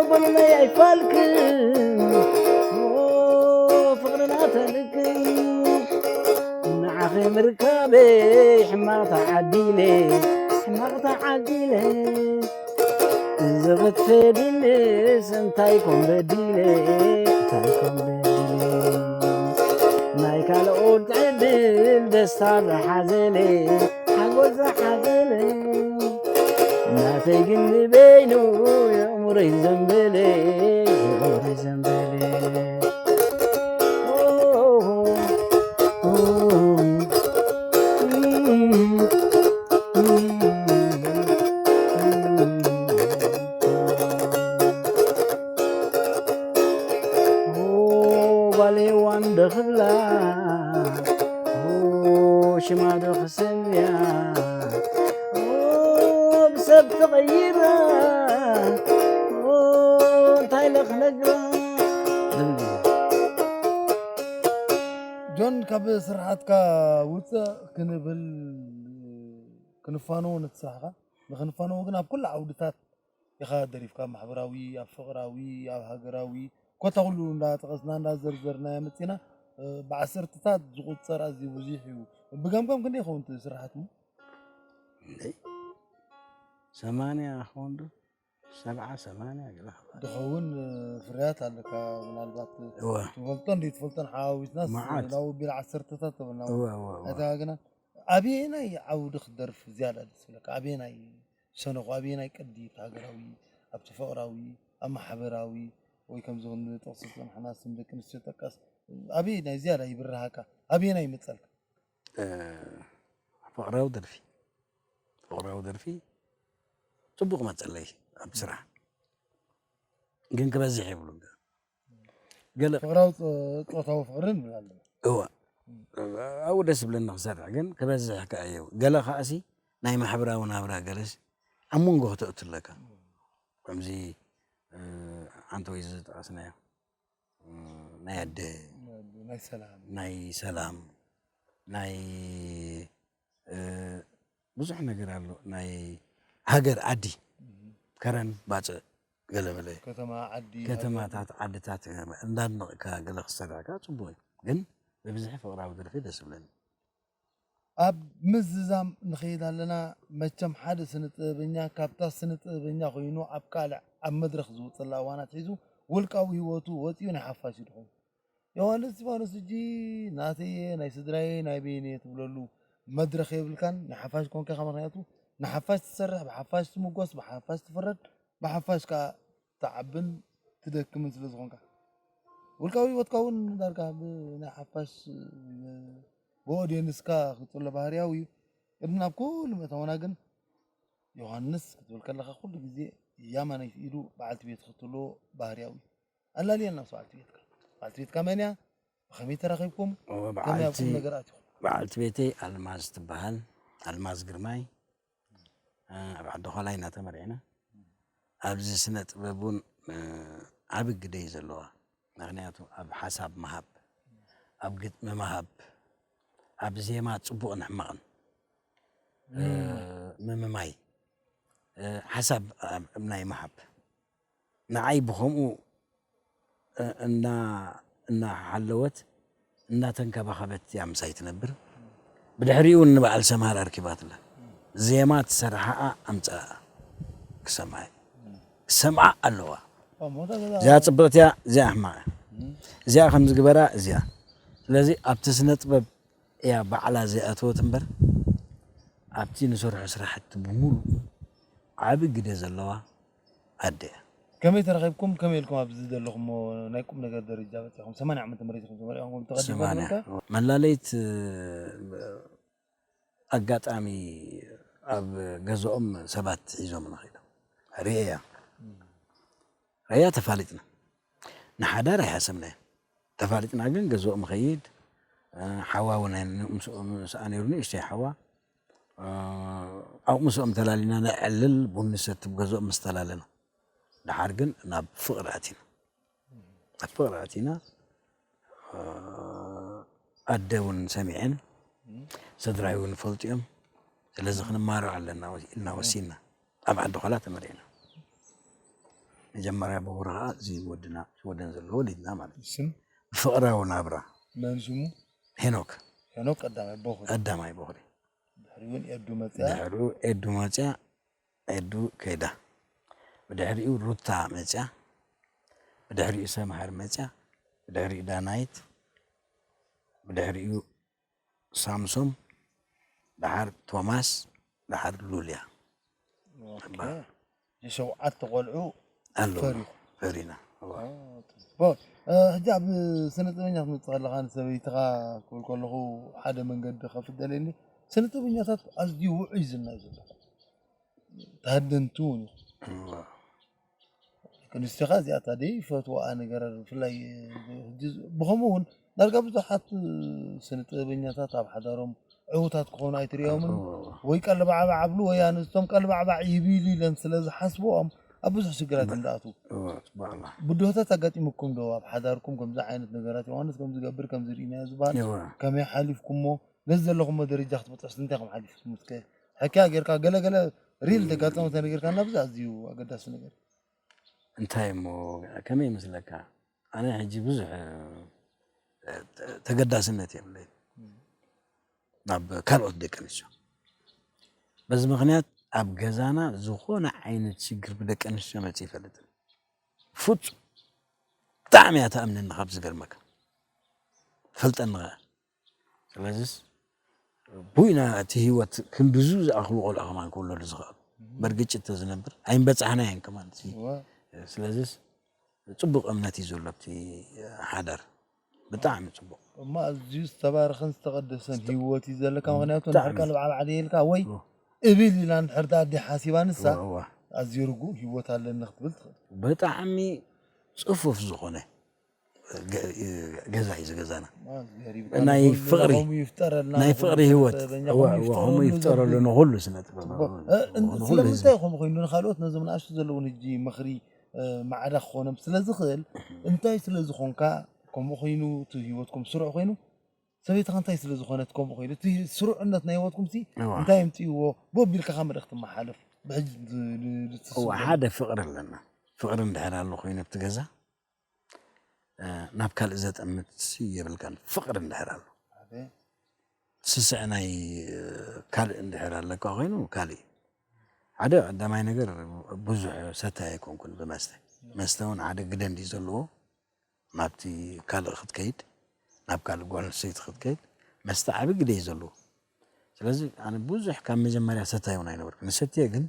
በሉለይ ኣይፋልክን። ምርካበይ ሕማቕ ተዓዲለ፣ ሕማቕ ተዓዲለ። ዝኽፈድንስ እንታይ ኮን በዲለ፣ እንታይ ኮን በዲለ። ናይ ካልኦት ዕድል ደስታ ዝሓዘለ፣ ሓጎስ ዝሓዘለ። ናተይ ግን ንበይኑ የእምሮይ ዘንበለ፣ የእምሮይ ዘንበለ። ጓሌዋን ደኽብላ ሽማ ዶ ክሰምያ ብሰብ ተቐይራ እንታይ ለኽነግራ። ጆን፣ ካብ ስርሓትካ ውፅእ ክንብል ክንፋነዎ ነቲ ስራሕካ። ንክንፋነዎ ግን ኣብ ኩሉ ዓውድታት ኢኻ ደሪፍካ፣ ኣብ ማሕበራዊ፣ ኣብ ፍቕራዊ፣ ኣብ ሃገራዊ፣ ኮታ ኩሉ እንዳጠቐስና እንዳዘርዘርናዮ መፂና። ብዓሰርተታት ዝቑፀር ኣዝዩ ብዙሕ እዩ። ብገምገም ክንደይ ይኸውን እቲ ስርሓትኩም? እንደይ ሰማንያ ክኸውን ዶ ሰብዓ ሰማንያ ገለ ክኸውን። ድኸውን ፍርያት ኣለካ። ምናልባት እወ ትፈልጦን ዘይትፈልጦን ሓዋዊስናስ መዓት። ናብ ቢል ዓሰርተታት ተበልና እወ እወ እወ ኣይተጋግና። ኣበየናይ ዓውዲ ክትደርፍ ዝያዳ ደስ ይብለካ? ኣበየናይ ሸነኹ፣ ኣበየናይ ቅዲ፣ እቲ ሃገራዊ፣ ኣብቲ ፍቕራዊ፣ ኣብ ማሕበራዊ፣ ወይ ከምዚ ክንጠቕሶ ዝጸናሕና ስም ደቂ ኣንስትዮ ጠቀስ፣ ኣበየናይ ዝያዳ ይብርሃካ? ኣበየናይ ይመጸልካ? ፍቕራዊ ደርፊ ፍቕራዊ ደርፊ ፅቡቕ መፀለይ ኣብ ስራሕ ግን ክበዝሕ የብሉን። ገለ ፍቕራዊ ጾ- ጾታዊ ፍቕሪ ንብል ኣለና። እወ ኣብኡ ደስ ብለኒ ክሰርሕ ግን ክበዝሕ ከኣ የው ገለ ከኣሲ ናይ ማሕበራዊ ናብራ ገለስ ኣብ መንጎ ክተእቱ ኣለካ። ከምዚ ኣንተ ወይ ዝጠቐስናዮ ናይ ኣደ ናይ ሰላም ናይ ሰላም ናይ ብዙሕ ነገር ኣሎ። ናይ ሃገር ዓዲ ከረን ባፅእ ገለመለ ከተማ ዓዲ ከተማታት ዓድታት እንዳድነቕካ ገለ ክሰርሕካ ፅቡቅ እዩ። ግን ብብዝሒ ፍቕራዊ ደርፊ ደስ ብለኒ። ኣብ ምዝዛም ንኸይድ ኣለና። መቸም ሓደ ስነ ጥበበኛ ካብታ ስነ ጥበበኛ ኮይኑ ኣብ ካልዕ ኣብ መድረኽ ዝወፀላ እዋን ኣትሒዙ ውልቃዊ ህይወቱ ወፂኡ ናይ ሓፋሽ እዩ ድኾን። ዮሃንስ እስጢፋኖስ ሕጂ ናተየ ናይ ስድራየ ናይ በይነየ ትብለሉ መድረኽ የብልካን። ናይ ሓፋሽ ኮንካ ኢኻ። ምኽንያቱ ንሓፋሽ ትሰርሕ፣ ብሓፋሽ ትምጎስ፣ ብሓፋሽ ትፍረድ፣ ብሓፋሽ ከዓ ትዓብን ትደክምን ስለ ዝኾንካ ውልቃዊ ህይወትካ እውን ዳርጋ ብናይ ሓፋሽ ብኦድየንስካ ክፅሎ ባህርያዊ እዩ። ቅድሚ ናብ ኩሉ ምእታውና ግን ዮሃንስ ክትብል ከለኻ ኩሉ ግዜ ያማነይቲ ኢዱ በዓልቲ ቤት ክትብሎ ባህርያዊ እዩ። ኣላልየና ምስ በዓልቲ ቤትካ። በዓልቲ ቤትካ መን እያ? ብኸመይ ተራኺብኩም? ከመይ ኣብ ቁም ነገር ኣቲኹም? በዓልቲ ቤተይ ኣልማዝ ትበሃል። ኣልማዝ ግርማይ ኣብ ዓዲ ኾላይ ኢና ተመርዒና። ኣብዚ ስነ ጥበብ እውን ዓቢ ግደ እዩ ዘለዋ። ምኽንያቱ ኣብ ሓሳብ ምሃብ፣ ኣብ ግጥሚ ምሃብ፣ ኣብ ዜማ ፅቡቕን ሕማቕን ምምማይ፣ ሓሳብ ናይ ምሃብ ንዓይ ብኸምኡ እና እናሓለወት እናተንከባኸበት እያ ምሳይ ትነብር። ብድሕሪኡ እውን ንበዓል ሰምሃር ኣርኪባትላ። ዜማ ትሰርሓኣ ኣምፅኣ ክሰምዓ ክሰምዓ ኣለዋ። እዚኣ ፅብቕቲ እያ፣ እዚኣ ሕማቕ እያ፣ እዚኣ ከምዚ ግበራ፣ እዚኣ ስለዚ ኣብቲ ስነ ጥበብ እያ ባዕላ ዘይኣተወት እምበር ኣብቲ ንሰርሖ ስራሕቲ ብምሉኡ ዓቢ ግደ ዘለዋ ኣደ እያ። ከመይ ተራኺብኩም? ከመይ ኢልኩም ኣብዚ ዘለኹሞ ናይ ቁም ነገር ደረጃ በፂኹም? ሰማንያ ዓመተ ምህረት ኢኹም ተመሪቕኩም ተቐዲምኩም ሰማንያ ትምህርትካ? መላለይት ኣጋጣሚ ኣብ ገዝኦም ሰባት ሒዞም ንኸይዶም ርእያ ርእያ ተፋሊጥና ንሓዳር ኣይሓሰብናዮ። ተፋሊጥና ግን ገዝኦም ኸይድ ሓዋ እውን ምስኣ ነይሩ ንእሽተይ ሓዋ ኣብኡ ምስኦም ተላሊና ነዕልል ቡን ንሰቲ ገዝኦም ምስ ተላለና ደሓር ግን ናብ ፍቕሪ ኣቲና ናብ ፍቕሪ ኣቲና ኣደ እውን ሰሚዐን ስድራይ እውን ይፈልጡ እዮም ስለዚ ክንማርዖ ኣለና ኢልና ወሲንና ኣብ ዓዲ ኾላ ተመሪዕና መጀመርያ ብኹሪ ከዓ እዚ ወድና ሽወደን ዘሎ ወሊድና ማለት እዩ ስም ፍቕራዊ ናብራ መን ሽሙ? ሄኖክ ሄኖክ ቀዳማይ ቦኽሪ። ቀዳማይ ቦኽሪ። ድሕሪኡ እውን ኤዱ መፅያ። ድሕሪኡ ኤዱ መፅያ፣ ኤዱ ከይዳ። ብድሕሪኡ ሩታ መፅያ፣ ብድሕሪኡ ሰምሃር መፅያ፣ ብድሕሪኡ ዳናይት፣ ብድሕሪኡ ሳምሶም፣ ደሓር ቶማስ፣ ደሓር ሉልያ። ሸውዓተ ቆልዑ ኣለዉ። ፈሪና። ሕጂ ኣብ ስነ ጥበበኛ ክትመፅእ ከለኻ ንሰበይትኻ ክብል ከለኹ ሓደ መንገዲ ከፍት ደልየኒ። ስነ ጥበበኛታት ኣዝዩ ውዑይ ዝና እዩ ዘሎ። ተሃደንቲ እውን እዩ። ክንስቲኻ እዚኣታ ደይ ፈትዋኣ ነገር ብፍላይ ብኸምኡ እውን ዳርጋ ብዙሓት ስነ ጥበበኛታት ኣብ ሓዳሮም ዕዉታት ክኾኑ ኣይትርእዮምን። ወይ ቀልባዕባዕ ኣብሉ ወይ ኣንስቶም ቀልባዕባዕ ይቢሉ ኢለን ስለ ዝሓስብኦም ኣብ ብዙሕ ሽግራት እንዳኣትዉ። ብድሆታት ኣጋጢሙኩም ዶ ኣብ ሓዳርኩም ከምዚ ዓይነት ነገራት? ዮሃንስ ከምዚ ገብር ከምዚ ርኢናዮ ዝበሃል ከመይ ሓሊፍኩሞ? ነዚ ዘለኹሞ ደረጃ ክትበፅሕስ እንታይ ከም ሓሊፍኩም እስከ ሕክያ ጌርካ ገለ ገለ ሪል ደጋጠመ ተነጊርካና ብዛ ኣዝዩ ኣገዳሲ ነገር። እንታይ እሞ ከመይ ይመስለካ? ኣነ ሕጂ ብዙሕ ተገዳስነት የብለይ ናብ ካልኦት ደቂ ኣንስትዮ። በዚ ምክንያት ኣብ ገዛና ዝኾነ ዓይነት ሽግር ብደቂ ኣንስትዮ መፂ ይፈልጥን። ፍፁም ብጣዕሚ እያ ተኣምነኒ ካብ ዝገርመካ ፈልጠኒ ከ ስለዚስ ቡይና እቲ ህይወት ክንድዙ ዝኣኽሉ ቆልዑ ከማን ክውለዱ ዝኽእሉ በርግጭ ተዝነብር ኣይንበፃሕናየን ከማን ስለዚስ ፅቡቅ እምነት እዩ ዘሎ ኣብቲ ሓዳር ብጣዕሚ ፅቡቅ እማ ኣዝዩ ዝተባረኸን ዝተቐደሰን ህይወት እዩ ዘለካ ምክንያቱ ንሕርካ ልብዓ ባዕዲ ኢልካ ወይ እብል ኢላ ንድሕር ኣዲ ሓሲባ ንሳ ኣዝዩ ርጉእ ህይወት ኣለኒ ክትብል ትኽእል ብጣዕሚ ፅፉፍ ዝኾነ ገዛ እዩ ዝገዛና ናይ ፍቅሪ ናይ ፍቅሪ ህይወት ሆሙ ይፍጠረሉ ንኩሉ ስነ ጥበብ ስለምንታይ ከምኡ ኮይኑ ንካልኦት ነዞም ንኣሽቱ ዘለውን ህጂ ምኽሪ ማዕዳ ክኾኖም ስለ ዝኽእል እንታይ ስለ ዝኾንካ ከምኡ ኮይኑ እቲ ህይወትኩም ስሩዕ ኮይኑ ሰበይትኻ እንታይ ስለ ዝኾነት ከምኡ ኮይኑ እቲ ስሩዕነት ናይ ህይወትኩም ሲ እንታይ የምፅእዎ ብቢልካ ካብ መልእኽቲ መሓለፍ ብሕጂ ሓደ ፍቅሪ ኣለና ፍቅሪ እንድሕር ኣሎ ኮይኑ ኣብቲ ገዛ ናብ ካልእ ዘጠምት የብልካን ፍቅሪ እንድሕር ኣሎ ስስዕ ናይ ካልእ እንድሕር ኣለካ ኮይኑ ካልእ ሓደ ቀዳማይ ነገር ብዙሕ ሰታይ ኣይኮንኩን ብመስተ መስተ እውን ሓደ ግደ እንድዩ ዘለዎ ናብቲ ካልእ ክትከይድ ናብ ካልእ ጓል ኣንስተይቲ ክትከይድ መስተ ዓቢ ግደ እዩ ዘለዎ ስለዚ ኣነ ብዙሕ ካብ መጀመርያ ሰታይ እውን ኣይነበርኩ ንሰትየ ግን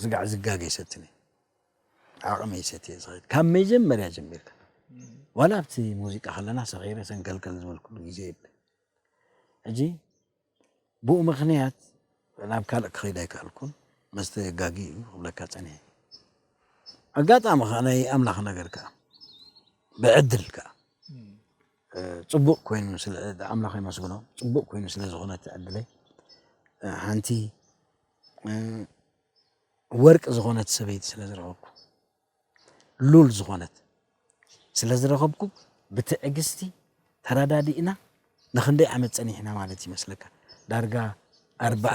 ስጋዕ ዝጋገ ይሰትኒ ዓቕመይ ሰትየ ዝኸይድ ካብ መጀመርያ ጀሚርካ ዋላ ኣብቲ ሙዚቃ ከለና ሰኺረ ሰንከልከል ዝበልኩሉ ግዜ የብለ ሕጂ ብኡ ምኽንያት ናብ ካልእ ክኸይድ ኣይከኣልኩን መስተ የጋጊ እዩ ክብለካ ፀኒሐ ኣጋጣሚ ከዓ ናይ ኣምላኽ ነገር ከዓ ብዕድል ከዓ ፅቡቅ ኮይኑ ኣምላኽ የመስግኖ ፅቡቅ ኮይኑ ስለ ዝኾነ እቲ ዕድለይ ሓንቲ ወርቂ ዝኾነት ሰበይቲ ስለ ዝረኸብኩ ሉል ዝኾነት ስለ ዝረኸብኩ ብትዕግስቲ ተረዳዲእና ንክንደይ ዓመት ፀኒሕና ማለት ይመስለካ ዳርጋ ኣርብዓ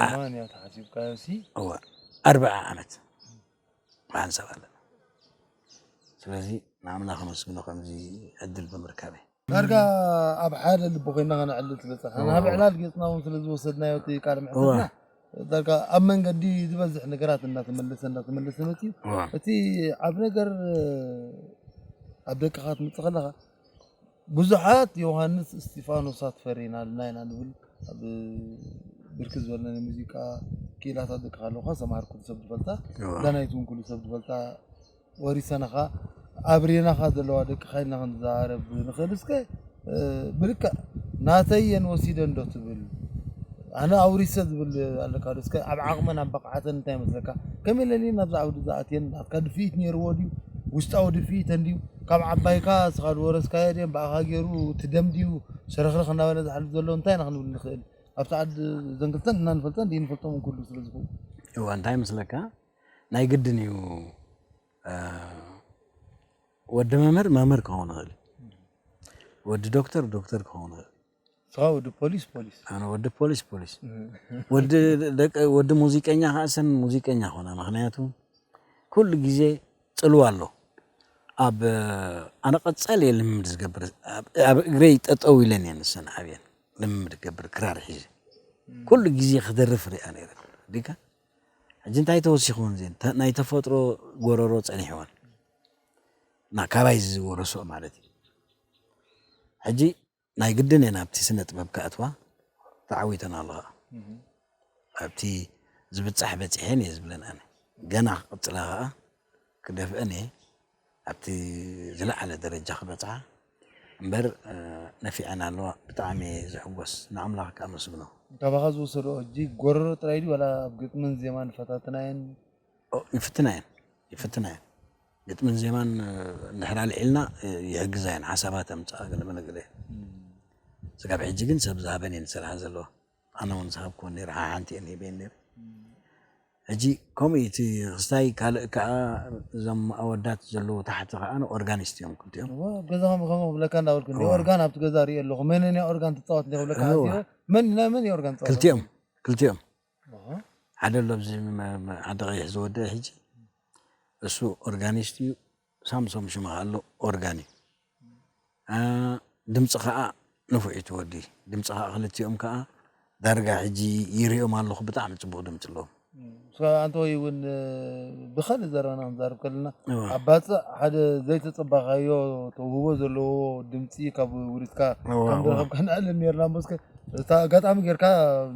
ኣርብዓ ዓመት ብሓንሳብ ኣለና ስለዚ ንኣምላኽ ኣመስግኖ ከምዚ ዕድል ብምርካበይ ዳርጋ ኣብ ሓደ ልቢ ኮይና ከነዕልል ስለ ዝፀናሕና ናብ ዕላል ገፅና እውን ስለ ዝወሰድናዮ እቲ ቃል ምሕተትና ዳርጋ ኣብ መንገዲ ዝበዝሕ ነገራት እናተመለሰ እናተመለሰ መፅዩ እቲ ዓብ ነገር ኣብ ደቅኻ ትምፅእ ከለኻ ብዙሓት ዮሃንስ እስጢፋኖሳት ፈሪናልና ኢና ንብል ኣብ ብርክት ዝበለ ናይ ሙዚቃ ክኢላታት ደቅኻ ኣለውካ ሰምሃር ኩሉ ሰብ ዝፈልጣ ዳናይት እውን ኩሉ ሰብ ዝፈልጣ ወሪሰናኻ ኣብሬናኻ ዘለዋ ደቅኻ ኢልና ክንዛረብ ንኽእል እስከ ብልክዕ ናተየን ወሲደን ዶ ትብል ኣነ ኣውሪሰ ዝብል ኣለካ ዶ እስከ ኣብ ዓቕመን ኣብ በቕዓተን እንታይ ይመስለካ ከመይ ለሊ ናብዚ ዓውዲ ዝኣትየን ናትካ ድፍኢት ነይርዎ ድዩ ውሽጣዊ ድፍኢተን ድዩ ካብ ዓባይካ ስኻ ዝወረስካዮ ድየን ብኣኻ ገይሩ ትደም ድዩ ሸረኽረኽ እናበለ ዝሓልፍ ዘሎ እንታይ ኢና ክንብል ንኽእል ኣብቲ ዓዲ ዘንክልተን እና ንፈልጠን ድዩ ንፈልጦም ኩሉ ስለ ዝኽእል እዋ እንታይ ይመስለካ ናይ ግድን እዩ ወዲ መምህር መምህር ክኸውን ይኽእል ወዲ ዶክተር ዶክተር ክኸውን ይኽእል ንስኻ ወዲ ፖሊስ ፖሊስ ኣነ ወዲ ፖሊስ ፖሊስ ወዲ ደቂ ወዲ ሙዚቀኛ ከዓ ሰን ሙዚቀኛ ኾነ ምክንያቱ ኩሉ ግዜ ፅልዋ ኣሎ ኣብ ኣነ ቀፃሊ እየ ልምምድ ዝገብር ኣብ እግረይ ጠጠው ኢለን እየን ንሰን ዓብየን ልምምድ ክገብር ክራር ሒዘ ኩሉ ግዜ ክደርፍ ሪኣ ነይረ። ዲካ ሕጂ እንታይ ተወሲኽዎን ዜን ናይ ተፈጥሮ ጎረሮ ጸኒሕዎን ና ካባይ ዝወረሶ ማለት እዩ። ሕጂ ናይ ግድን እየ ናብቲ ስነ ጥበብ ክኣትዋ ተዓዊተን ኣለዋ። ኣብቲ ዝብጻሕ በጺሐን እየ ዝብለን ኣነ። ገና ክቕጽላ ከኣ ክደፍአን እየ። ኣብቲ ዝለዓለ ደረጃ ክበጽሓ እምበር ነፊዐን ኣለዋ። ብጣዕሚ እየ ዝሕጎስ፣ ንኣምላኽ ከኣመስግኖ። ካባኻ ዝወሰዶ ሕጂ ጎረሮ ጥራይ ድዩ ዋላ ኣብ ግጥምን ዜማን ፈታትናየን? ይፍትና እየን ይፍትና እየን። ግጥምን ዜማን እንድሕር ኣልዒልና ይሕግዛ እየን፣ ሓሳባት ኣምፅኣ ገለ መለ ገለ። ስጋብ ሕጂ ግን ሰብ ዝሃበን እየን ዝሰርሓ ዘለዋ። ኣነ እውን ዝሃብክወን ነይረ፣ ሓሓንቲ እየን ሂበን ነይረ። ሕጂ ከምኡ እዩ እቲ ክስታይ። ካልእ ከዓ እዞም ኣወዳት ዘለዉ ታሕቲ ከዓ ኦርጋኒስት እዮም ክልቲኦም። እወ፣ ኣብ ገዛኹም ከምኡ ክብለካ እንዳበልኩ እንዲ እወ። ኦርጋን ኣብቲ ገዛ ርኢ ኣለኹ። መን እያ ኦርጋን ትፃወት እንዲ ክብለካ እወ። ኣዝዮ፣ መን ናይ መን እዩ ኦርጋን ትፃወት? ክልቲኦም ክልቲኦም። እወ። ሓደ ኣሎ ኣብዚ መ- መ- ሓደ ቀይሕ ዝወደአ ሕጂ እሱ ኦርጋኒስት እዩ። ሳምሶም ሽመ ኣሎ ኦርጋን እዩ። ድምፂ ከዓ ንፉዕ እዩ እቲ ወዲ። ድምፂ ከዓ ክልቲኦም ከዓ ዳርጋ ሕጂ ይሪኦም ኣለኹ፣ ብጣዕሚ ፅቡቕ ድምፂ ኣለዎም። ኣንተ ወይ እውን ብኸልእ ዘረባና ክንዛረብ ከለና እዋ። ኣብ ባፅዕ ሓደ ዘይተፀባኻዮ ተውህቦ ዘለዎ ድምፂ ካብ ውሪድካ እዋ፣ ከም እዋ። ዝረኸብካ ንዕልል ነርና እሞ እስከ እቲ ኣጋጣሚ ጌርካ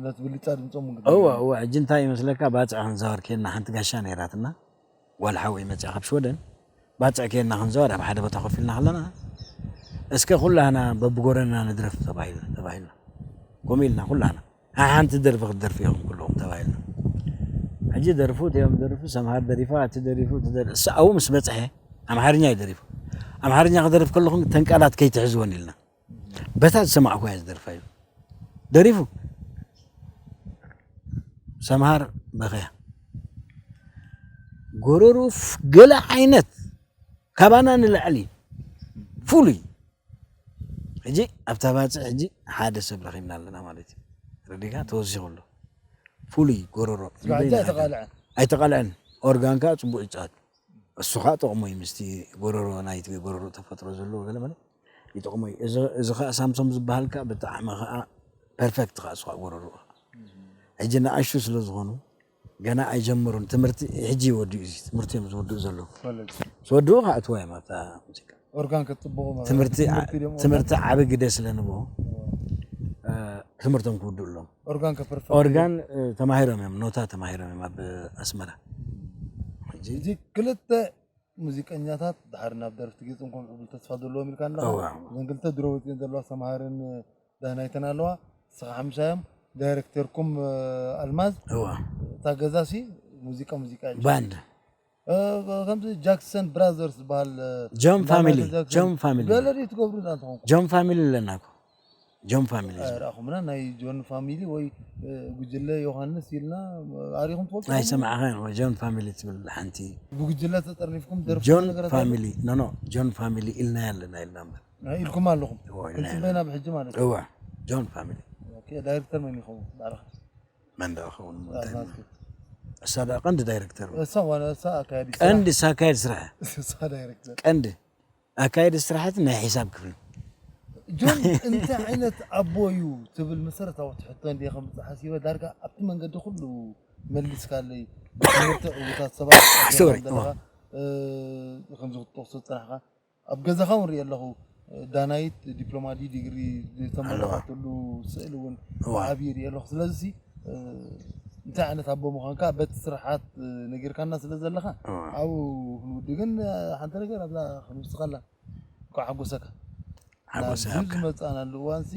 ነቲ ብልጫ ድምፆም እውን እዋ እዋ። ሕጂ እንታይ ይመስለካ፣ ባፅዕ ክንዛወር ኬድና ሓንቲ ጋሻ ነይራትና፣ ጓል ሓወይ መፅያ ካብ ሽወደን፣ ባፅዕ ኬድና ክንዘወር ኣብ ሓደ ቦታ ኮፍ ኢልና ከለና፣ እስከ ኩላህና በብጎረና ንድረፍ ተባሂልና ተባሂልና። ከምኡ ኢልና ኩላህና ሓንቲ ደርፊ ክትደርፉ ኢኹም ኩልኹም ተባሂልና። ሕጂ ደርፉ እቲኦም ደርፉ፣ ሰምሃር ደሪፋ፣ እቲ ደሪፉ፣ እቲ ደር- እሱ ኣብኡ ምስ በፅሐ ኣምሓርኛ እዩ ደሪፉ። ኣምሓርኛ ክደርፍ ከለኹም ተን ቃላት ከይትሕዝወን ኢልና። በታ ዝሰማዕኩዋ እየ ዝደርፋ እዩ ደሪፉ። ሰምሃር በኸያ። ጎረሩ ገለ ዓይነት ካባና ንላዕሊ ፍሉይ። ሕጂ ኣብታ ባፅዕ ሕጂ ሓደ ሰብ ረኺብና ኣለና ማለት እዩ። ረዲካ ተወሲኹ ኣሎ ፍሉይ ጎረሮ። ኣይተቃልዐን። ኦርጋን ከዓ ፅቡቅ ይፃወት። እሱ ከዓ ጠቕሞ እዩ ምስቲ ጎረሮ ናይቲ ጎረሮ ተፈጥሮ ዘለዎ ገለ መለ ይጠቕሞ እዩ። እዚ ከዓ ሳምሶም ዝበሃል ከዓ ብጣዕሚ ከዓ ፐርፌክት ከዓ እሱ ከዓ ጎረሮ። ሕጂ ንኣሽቱ ስለ ዝኾኑ ገና ኣይጀመሩን። ትምህርቲ ሕጂ ይወድኡ፣ እዚ ትምህርቲ እዮም ዝወድኡ ዘለዉ። ዝወድኡ ከዓ እትዋ እዮም ኣብታ ሙዚቃ። ኦርጋን ከጥብቑ ማለት ትምህርቲ ትምህርቲ ድዮም ትምህርቲ ዓቢ ግደ ስለ ንብኡ ትምህርቶም ክውድኡ ኣለዎም። ኦርጋን ከ ፐርፌክት ኦርጋን ተማሂሮም እዮም፣ ኖታ ተማሂሮም እዮም ኣብ ኣስመራ። ሕጂ እዚ ክልተ ሙዚቀኛታት ድሓር ናብ ደርፍቲ ገይጾም ከም ዕብል ተስፋ ዘለዎም ኢልካ ኣለኻ። እዋ። እዘን ክልተ ድሮ ወጺኤን ዘለዋ ሰምሃርን ዳህናይትን ኣለዋ። ንስኻ ሓምሻዮም ዳይረክተርኩም ኣልማዝ እዋ። እታ ገዛ ሲ ሙዚቃ ሙዚቃ እያ። ባንድ ከምዚ ጃክሰን ብራዘርስ ዝበሃል ጆን ፋሚሊ ጆን ፋሚሊ ገለሪ ትገብሩ ዳ እንትኾንኩ ጆን ፋሚሊ ኣለና እኮ ጆን ፋሚሊ ዝብል ኣይረኣኹምና ናይ ጆን ፋሚሊ ወይ ጉጅለ ዮሃንስ ኢልና ኣሪኹም ትፈልጡ ኣይሰማዕኻን ወይ ጆን ፋሚሊ ትብል ሓንቲ ብጉጅለ ተጠርኒፍኩም ደርፉ ጆን ነገራት ፋሚሊ ኖ ኖ ጆን ፋሚሊ ኢልና ኣለና ኢልና እምበር ኢልኩም ኣለኹም እዎ፣ ኢልና ክንፅበይ ናብ ሕጂ ማለት እዩ እዋ ጆን ፋሚሊ ኦኬ፣ ዳይሬክተር መን ይኸውን ባዕልኻ መን ደኣ ኸውን እንታይ ኣዝማዝኩ እሳ ደኣ ቀንዲ ዳይሬክተር እሳ ዋላ እሳ ኣካያዲ ስራሕ ቀንዲ ሳካየድ ስራሕ እሳ ዳይሬክተር ቀንዲ ኣካየዲ ስራሕቲ ናይ ሒሳብ ክፍሊ ጆን እንታይ ዓይነት ኣቦ እዩ ትብል መሰረታዊ ትሕቶ እንዲ ከምፅእ ሓሲበ ዳርጋ ኣብቲ መንገዲ ኩሉ መሊስካለይ ብትምህርቲ ዕዉታት ሰባት ሶሪ ዘለኻ ከምዚ ክትጠቕሶ ዝፅናሕካ ኣብ ገዛኻ እውን ርኢ ኣለኹ ዳናይት ዲፕሎማ ዲ ዲግሪ ዝተመረቐትሉ ስእሊ እውን ዓብዪ ርኢ ኣለኹ ስለዚ እንታይ ዓይነት ኣቦ ምዃንካ በቲ ስርሓት ነጊርካና ስለ ዘለኻ ኣብኡ ክንውዲ ግን ሓንቲ ነገር ኣብዛ ክንውስኸላ እንኳዕ ሓጎሰካ ሓጎሰ ናብዚ ዝመፃናሉ እዋንሲ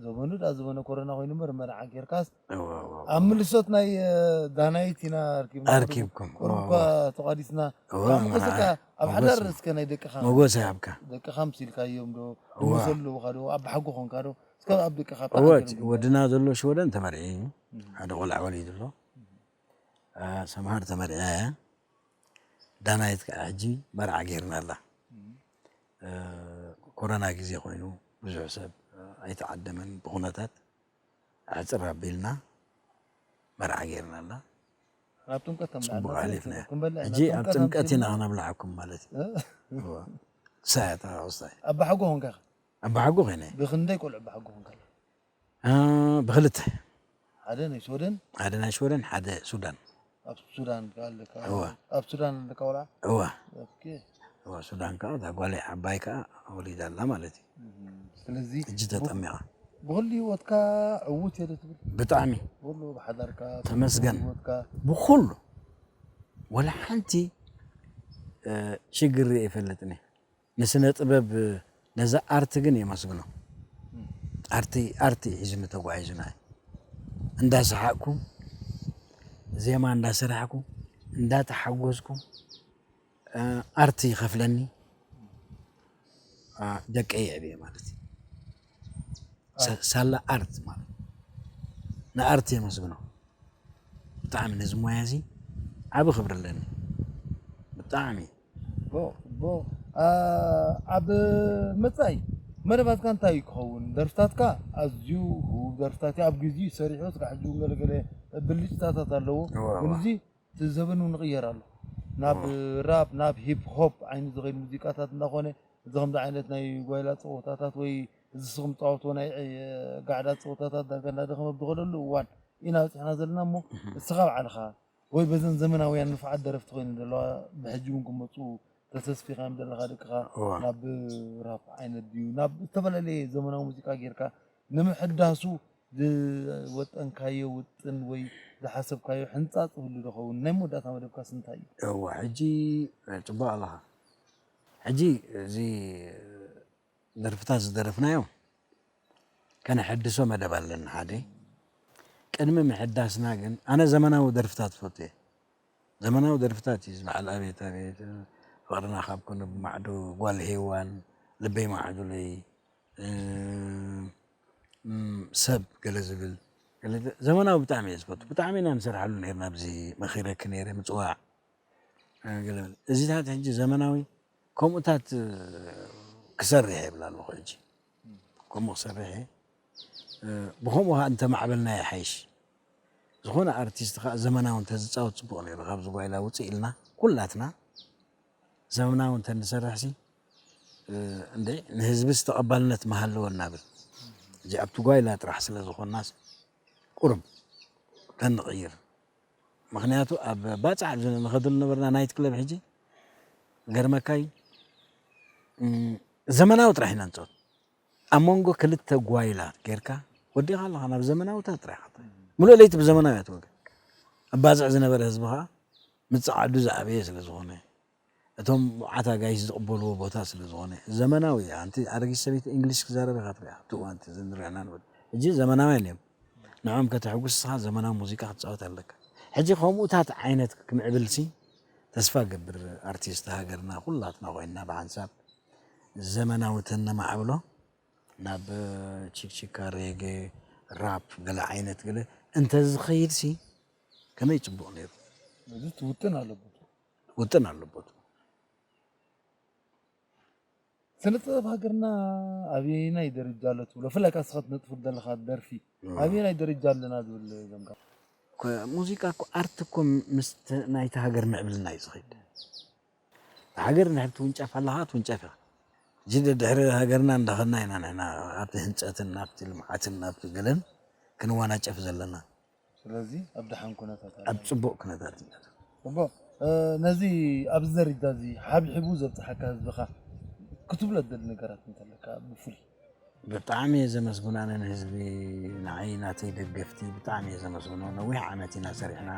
ዘበኑ ዳ ዘበነ ኮረና ኮይኑ እምበር መርዓ ጌርካስ ኣብ ምልሶት ናይ ዳናይት ኢና ኣርኪብና ኣርኪብኩም ቁሩብ እኳ ተቋዲስና ካብ መጎሰካ ኣብ ሓዳር እስከ ናይ ደቅኻ መጎሰ ይሃብካ ደቅኻ ምስ ኢልካዮም ዶ ድመሰ ኣለውኻ ዶ ኣብ ሓጎ ኾንካ ዶ እስከ ኣብ ደቅኻ እወ እቲ ወድና ዘሎ ሽወደን ተመርዒ እዩ ሓደ ቆልዓ ወሊዱ ኣሎ ሰምሃር ተመርዒያ እያ ዳናይት ከዓ ሕጂ መርዓ ጌርና ኣላ ኮረና ግዜ ኮይኑ ብዙሕ ሰብ ኣይተዓደመን ብኩነታት ኣሕፅር ኣቢልና መርዓ ጌርና ኣላ ኣብ ጥምቀት ተምልዓና ፅቡቅ ኣሕሊፍና ሕጂ ኣብ ጥምቀት ኢና ክነብልዓኩም ማለት እዩ ክሳያታ ክስታይ ኣባሓጎ ኮንካ ኢኻ ኣባሓጎ ኮይነ ብክንደይ ቆልዑ ኣባሓጎ ኮንካ እ፣ ብኽልተ። ሓደ ናይ ሽወደን ሓደ ናይ ሽወደን፣ ሓደ ሱዳን። ኣብ ሱዳን ከ ኣለካ እወ። ኣብ ሱዳን ኣለካ ቆልዓ እወ ኦኬ እወ፣ ሱዳን ከዓ እታ ጓለይ ዓባይ ከዓ ወሊዳ ኣላ ማለት እዩ። እም፣ ስለዚ እጅ ተጠሚቓ ብኩሉ ህይወትካ ዕዉት እየ ዶ ትብል ብጣዕሚ ኩሉ ብሓዳርካ ተመስገን። ህይወትካ ብኩሉ ወላ ሓንቲ እ፣ ሽግር ርእየ ይፈልጥን እየ። ንስነ ጥበብ ነዛ ኣርት ግን የመስግኖ። ኣርቲ ኣርቲ እዩ ሒዙኒ ተጓዒዙና። እንዳሰሓቅኩ ዜማ እንዳሰራሕኩ እንዳተሓጎስኩ እ፣ ኣርቲ ይኸፍለኒ እ፣ ደቀይ የዕብየ ማለት እዩ። ሳ- ሳላ ኣርት ማለት ንኣርት የመስግኖ ብጣዕሚ ነዚ ሞያ እዚ ዓቢ ክብሪ ኣለኒ ብጣዕሚ ቦ ቦ ኣ፣ ኣብ መጻኢ መደባትካ እንታይ እዩ ክኸውን? ደርፍታትካ ኣዝዩ ህቡብ ደርፍታት እዩ። ኣብ ግዜኡ ሰሪሑ ስጋዕ ሕጂ እውን ገለገለ ብልጭታታት ኣለዎ። እወ፣ ግን እወ። እዚ እቲ ዘበን እውን ይቕየር ኣሎ። ናብ ራፕ ናብ ሂፕ ሆፕ ዓይነት ዝኸይድ ሙዚቃታት እንዳኾነ እዚ ከምዚ ዓይነት ናይ ጓይላ ፀወታታት ወይ እዚ ስኹም ፃወትዎ ናይ እ፣ ጋዕዳ ፀወታታት ዳርጋ እንዳደኸመ ብዝኸደሉ እዋን ኢና በፂሕና ዘለና እሞ እስኻ ባዕልኻ ወይ በዘን ዘመናውያን ንፉዓት ደረፍቲ ኮይነን ዘለዋ ብሕጂ እውን ክመፁ ተተስፊኻዮም ዘለኻ ደቅኻ እዋ። ናብ ራፕ ዓይነት ድዩ ናብ ዝተፈላለየ ዘመናዊ ሙዚቃ ጌርካ ንምሕዳሱ ዝወጠንካዮ ውጥን ወይ ዝሓሰብካዮ ሕንፃፅ ህሉ ዶ ኸውን? ናይ መወዳእታ መደብካስ እንታይ እዩ? እዋ ሕጂ ጽቡቕ ኣለኻ። ሕጂ እዚ ደርፍታት ዝደረፍናዮ ከነሐድሶ መደብ ኣለና ሓደ። ቅድሚ ምሕዳስና ግን ኣነ ዘመናዊ ደርፍታት ዝፈቱ እየ። ዘመናዊ ደርፍታት እዩ ዝበዓል ኣቤት ኣቤት ፍቕርና ካብ ኩኑ ብማዕዱ ጓል ሄዋን ልበይ ማዕዱለይ እ፣ ም፣ ሰብ ገለ ዝብል ገለ ዘመናዊ ብጣዕሚ እየ ዝፈቱ። ብጣዕሚ ኢና ንሰርሓሉ ነርና ኣብዚ መኺረኪ ነይረ ምፅዋዕ እ፣ ገለ በለ። እዚታት ሕጂ ዘመናዊ ከምኡታት እ፣ ክሰርሕ የብል ኣለኹ ሕጂ ከምኡ ክሰርሕ እየ እ፣ ብከምኡ ከዓ እንተማዕበልና ይሓይሽ። ዝኾነ ኣርቲስት ከዓ ዘመናዊ እንተዝፃወት ፅቡቕ ነይሩ ካብዚ ጓይላ ውፅእ ኢልና ኩላትና ዘመናዊ እንተንሰርሕሲ እንደ ንህዝብስ ተቐባልነት ምሃለወ እናብል እዚ ኣብቲ ጓይላ ጥራሕ ስለ ዝኾንናስ ቁርብ ተንቕይር ምኽንያቱ ኣብ ባፅዕ ንኸደሉ ነበርና ናይት ክለብ ሕጂ ገርመካይ ዘመናዊ ጥራሕ ኢና ንፀወት ኣብ መንጎ ክልተ ጓይላ ጌርካ ወዲኻ ኣለኻ ናብ ዘመናዊታት ጥራሕ ሙሉእ ለይቲ ብዘመናዊ እያ ትወገ ኣብ ባፅዕ ዝነበረ ህዝቢ ከዓ ምፅዓዱ ዝኣበየ ስለ ዝኾነ እቶም ብዓት ኣጋይሽ ዝቕበልዎ ቦታ ስለ ዝኾነ ዘመናዊ እያ። ኣንቲ ኣረጊት ሰበይቲ እንግሊሽ ክዛረብ ኢኻ ትሪኣ ኣብቲ እዋን እቲ ንሪኣና ንብል ሕጂ ዘመናውያን እዮም። ንዖም ከተሕጉስ ስኻ ዘመናዊ ሙዚቃ ክትፃወት ኣለካ። ሕጂ ከምኡታት ዓይነት ክምዕብል ሲ ተስፋ ገብር ኣርቲስት ሃገርና ኩላትና ኮይንና ብሓንሳብ ዘመናዊ ተነማዕብሎ ናብ ቺክቺካ ሬጌ ራፕ ገለ ዓይነት ገለ እንተዝኸይድ ሲ ከመይ ፅቡቕ ነይሩ። እዚ ትውጥን ኣለበት ውጥን ኣለቦት ስነ ጥበብ ሃገርና ኣበየናይ ደረጃ ኣሎ ትብሎ? ብፍላይ ካብ ስኻ ትነጥፉ ዘለኻ ደርፊ ኣበየናይ ደረጃ ኣለና ዝብል ዘምካ ሙዚቃ እኮ ኣርት እኮ ምስ ናይቲ ሃገር ምዕብልና እዩ ዝኸይድ። ሃገር እንድሕር ትውንጨፍ ኣለኻ ትውንጨፍ ኢኻ። ሕጂ ድሕሪ ሃገርና እንዳኸድና ኢና ንሕና ኣብቲ ህንፀትን ኣብቲ ልምዓትን ኣብቲ ገለን ክንዋናጨፍ ዘለና። ስለዚ ኣብ ደሓን ኩነታት ኣላ ኣብ ፅቡቕ ኩነታት ኢና። እሞ እ፣ ነዚ ኣብዚ ደረጃ እዚ ሓብሒቡ ዘብፅሓካ ህዝብኻ ክትብሎ ደሊ ነገራት እንተለካ ብፍሉይ ብጣዕሚ እየ ዘመስግን ኣነ ንህዝቢ ንዓይ ናተይ ደገፍቲ ብጣዕሚ እየ ዘመስግኖ። ነዊሕ ዓመት ኢና ሰሪሕና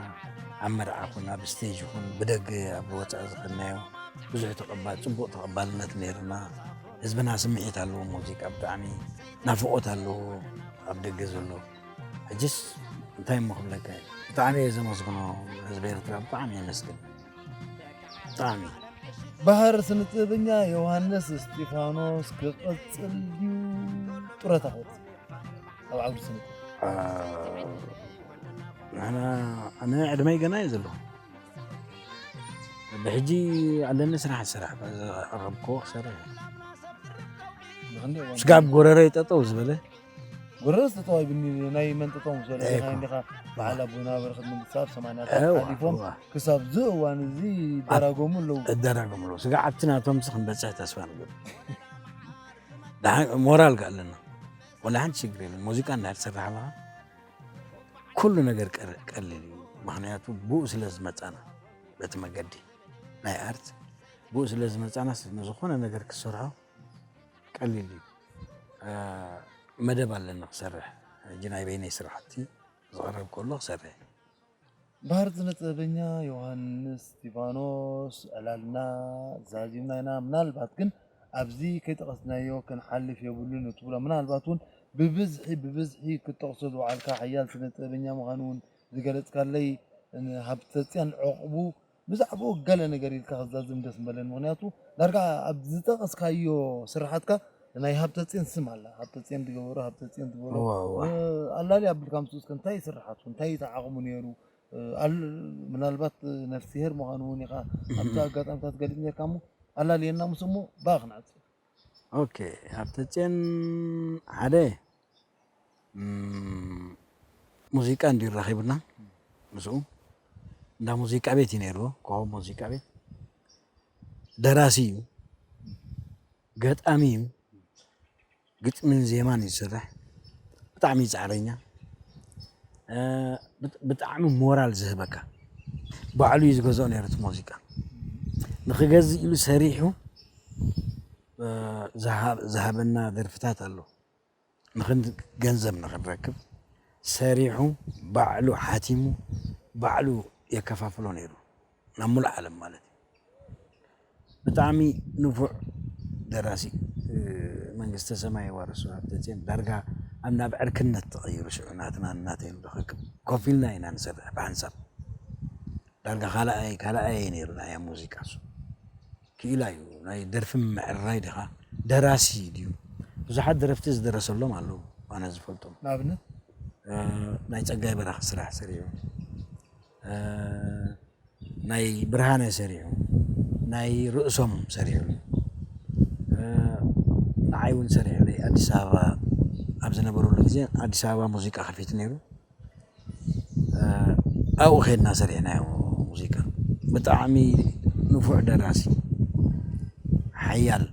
ኣብ መርዓ ኩን ኣብ ስቴጅ ይኹን ብደገ ኣብ ወፃኢ ዝኸድናዮ ብዙሕ ተቐባ ፅቡቕ ተቐባልነት ነይርና። ህዝብና ስምዒት ኣለዎ ሙዚቃ ብጣዕሚ ናፍቖት ኣለዎ ኣብ ደገ ዘሎ ሕጅስ እንታይ እሞ ክብለካ እየ ብጣዕሚ እየ ዘመስግኖ ህዝቢ ኤርትራ ብጣዕሚ የመስግን ብጣዕሚ ባህር ስነ ጥበበኛ ዮሃንስ እስጢፋኖስ ክቕጽል ድዩ ጡረታ ክወጽእ ኣብ ዓውዲ ስነ ጥበብ ንሕና ኣነ ዕድመይ ገና እዩ ዘለኹ ብሕጂ ኣለኒ ስራሕ ዝስራሕ ዘቕረብክዎ ክሰርሕ ብክንደይ እዋን ስጋብ ጎረረይ ጠጠው ዝበለ ጎረስ ተጠዋይ ብኒ ናይ መን ጠጠው ምስ በለ እኮ። ዲኻ እንዲኻ በዓል ኣቦና በረኸት መንግስቲ ኣብ ሰማንያታት እዋ፣ ሓሊፎም እዋ። ክሳብ እዚ እዋን እዚ ይደራጎሙ ኣለዉ እደረግምሉ ስጋዕ ኣብቲ ናቶም ሲ ክንበፅሕ ተስፋ ንገብር ደሓን ሞራል ከ ኣለና ወላ ሓንቲ ሽግር የለን። ሙዚቃ እንዳትሰርሕ ኣለኻ ኩሉ ነገር ቀር- ቀሊል እዩ። ምኽንያቱ ብኡ ስለ ዝመጻና በቲ መገዲ ናይ ኣርት ብኡ ስለ ዝመጻና ንዝኾነ ነገር ክሰርሖ ቀሊል እዩ። መደብ ኣለኒ ክሰርሕ ሕጂ ናይ በይነይ ስራሕቲ ዝቐረብ ከሎ ክሰርሕ። ባህር ስነ ጥበበኛ ዮሃንስ እስቲፋኖስ ዕላልና ዛዚምና ኢና። ምናልባት ግን ኣብዚ ከይጠቐስናዮ ክንሓልፍ የብሉን እትብሎ ምናልባት እውን ብብዝሒ ብብዝሒ ክትጠቕሶ ዝወዓልካ ሓያል ስነ ጥበበኛ ምዃኑ እውን ዝገለፅካለይ ሃብተፅዮን ዕቑቡ ብዛዕባኡ ገለ ነገር ኢልካ ክዛዝም ደስ ምበለን። ምኽንያቱ ዳርጋ ኣብ ዝጠቐስካዮ ስርሓትካ ናይ ሃብተፅዮን ስም ኣላ። ሃብተፅዮን ዝገበሮ፣ ሃብተፅዮን ዝበሎ ኣላሊ ኣብልካ ምስ እስከ እንታይ ስርሓቱ እንታይ ተዓቕሙ ነይሩ? ምናልባት ነፍስሄር ምዃኑ እውን ኢኻ ኣብቲ ኣጋጣሚታት ገሊፅ ነርካ እሞ ኣላልየና ምስ እሞ ብኣ ክንዓጽ። ኦኬ፣ ሃብተፅዮን ሓደ ሙዚቃ እንዲዩ ራኺቡና ምስኡ እንዳ ሙዚቃ ቤት እዩ ነይርዎ። ኮኸብ ሙዚቃ ቤት ደራሲ እዩ፣ ገጣሚ እዩ፣ ግጥምን ዜማን እዩ ዝሰርሕ። ብጣዕሚ እዩ ፃዕረኛ፣ ብጣዕሚ ሞራል ዝህበካ። ባዕሉ እዩ ዝገዝኦ ነይሩ እቲ ሙዚቃ። ንክገዝእ ኢሉ ሰሪሑ ዝሃበና ደርፍታት ኣሎ። ንክን ገንዘብ ንክንረክብ ሰሪሑ ባዕሉ ሓቲሙ ባዕሉ የከፋፍሎ ነይሩ ናብ ሙሉእ ዓለም ማለት እዩ። ብጣዕሚ ንፉዕ ደራሲ መንግስተ ሰማይ የዋርሶ ሃብተፅዮን ዳርጋ ኣብ ናብ ዕርክነት ተቐይሩ ሽዑ ናትና እናተይኑ ዝኸክብ ኮፍ ኢልና ኢና ንሰርሕ ብሓንሳብ ዳርጋ ካልኣይ ካልኣይ ነይሩ ናይ ሙዚቃ እሱ ክኢላ እዩ ናይ ደርፊ ምዕራይ ዲኻ ደራሲ ድዩ ብዙሓት ደረፍቲ ዝደረሰሎም ኣለዉ ኣነ ዝፈልጦም ንኣብነት ናይ ፀጋይ በራኺ ስራሕ ሰሪሑ ናይ ብርሃነ ሰሪሑ ናይ ርእሶም ሰሪሑ ንዓይ እውን ሰሪሕለይ ኣዲስ ኣበባ ኣብ ዝነበረሉ ግዜ ኣዲስ ኣበባ ሙዚቃ ከፊቱ ነይሩ ኣብኡ ከድና ሰሪሕናዮ ሙዚቃ ብጣዕሚ ንፉዕ ደራሲ ሓያል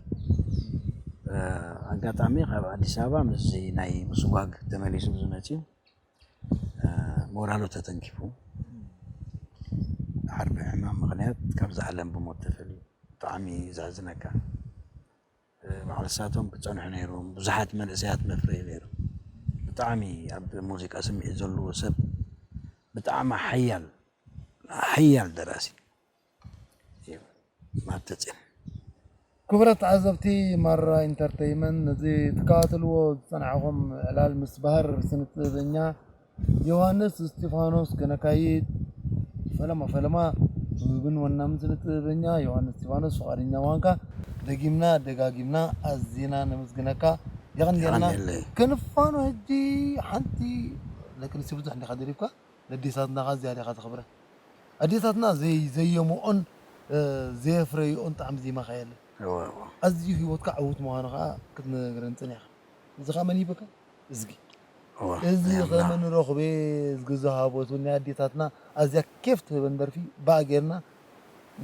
ኣጋጣሚ ካብ ኣዲስ ኣበባ ምስዚ ናይ ምስጓግ ተመሊሱ ዝመፅዩ ሞራሉ ተተንኪፉ ድሓር ብሕማም ምኽንያት ካብዚ ዓለም ብሞት ተፈልዩ ብጣዕሚ ዘሕዝነካ ባዕልሳቶም ክፀንሑ ነይሮም ብዙሓት መንእሰያት መፍረይ ነይሩ ብጣዕሚ ኣብ ሙዚቃ ስምዒት ዘለዎ ሰብ ብጣዕሚ ሓያል ሓያል ደራሲ እዩ ማተፅን ክቡራት ተዓዘብቲ ማራ ኢንተርተይመንት ነዚ ትከታተልዎ ዝፀናሕኹም ዕላል ምስ ባህር ስነ ጥበበኛ ዮሃንስ እስጢፋኖስ ከነካይድ ፈለማ ፈለማ ውብን ወናምን ስነ ጥበበኛ ዮሃንስ እስጢፋኖስ ፍቓደኛ ምዃንካ ደጊምና ደጋጊምና ኣዚና ነመስግነካ የቐንየልና ክንፋኖ ሕጂ ሓንቲ ለክንሲ ብዙሕ እንዲኻ ደሪብካ ነዴታትና ኻ ዝያዳ ኢኻ ተኽብረን ኣዴታትና ዘይ ዘየምኦን ዘየፍረይኦን ጣዕሚ ዜማኻ የለን። ኣዝዩ ህይወትካ ዕዉት ምዃኑ ኸዓ ክትነግረን ጸኒሕኻ። እዚ ኸዓ መን ሂበካ? እዝጊ። እዚ ኸመ ንረኽቤ እዝጊ ዝሃቦ ትብል ናይ ኣዴታትና ኣዝያ ኬፍ ትህበን ደርፊ ባእ ጌርና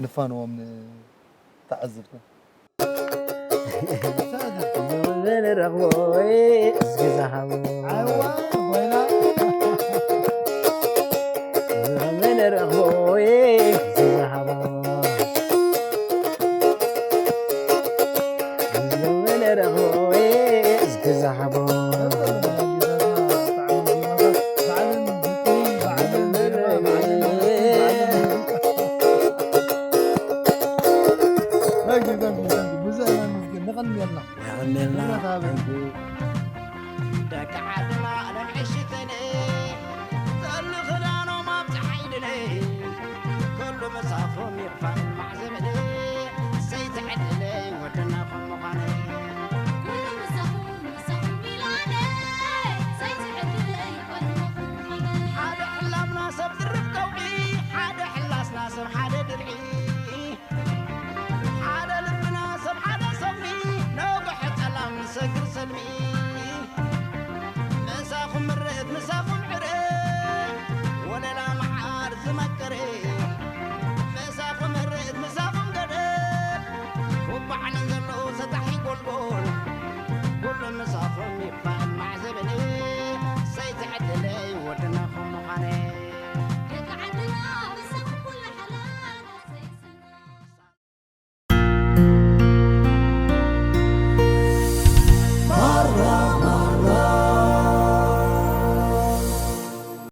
ንፋነዎም ንተዓዘብትና። ንረኽቦ እስኪ ዝሃቦ ንረኽቦ እስኪ ዝሃቦ ንረኽቦ እስኪ ዝሃቦ የቐንየልና። የቐንየልና። ደቂ ዓድና ነንሕሽተን ዘሎ ክዳኖም ኣብ ፀሓይ ድነ ከሉ መሳኹም ይኽፋል ማዕዘብለ ሰይቲ ዕድለይ ወድና ከም ምዃነ ሓደ ዕላምና ሰብ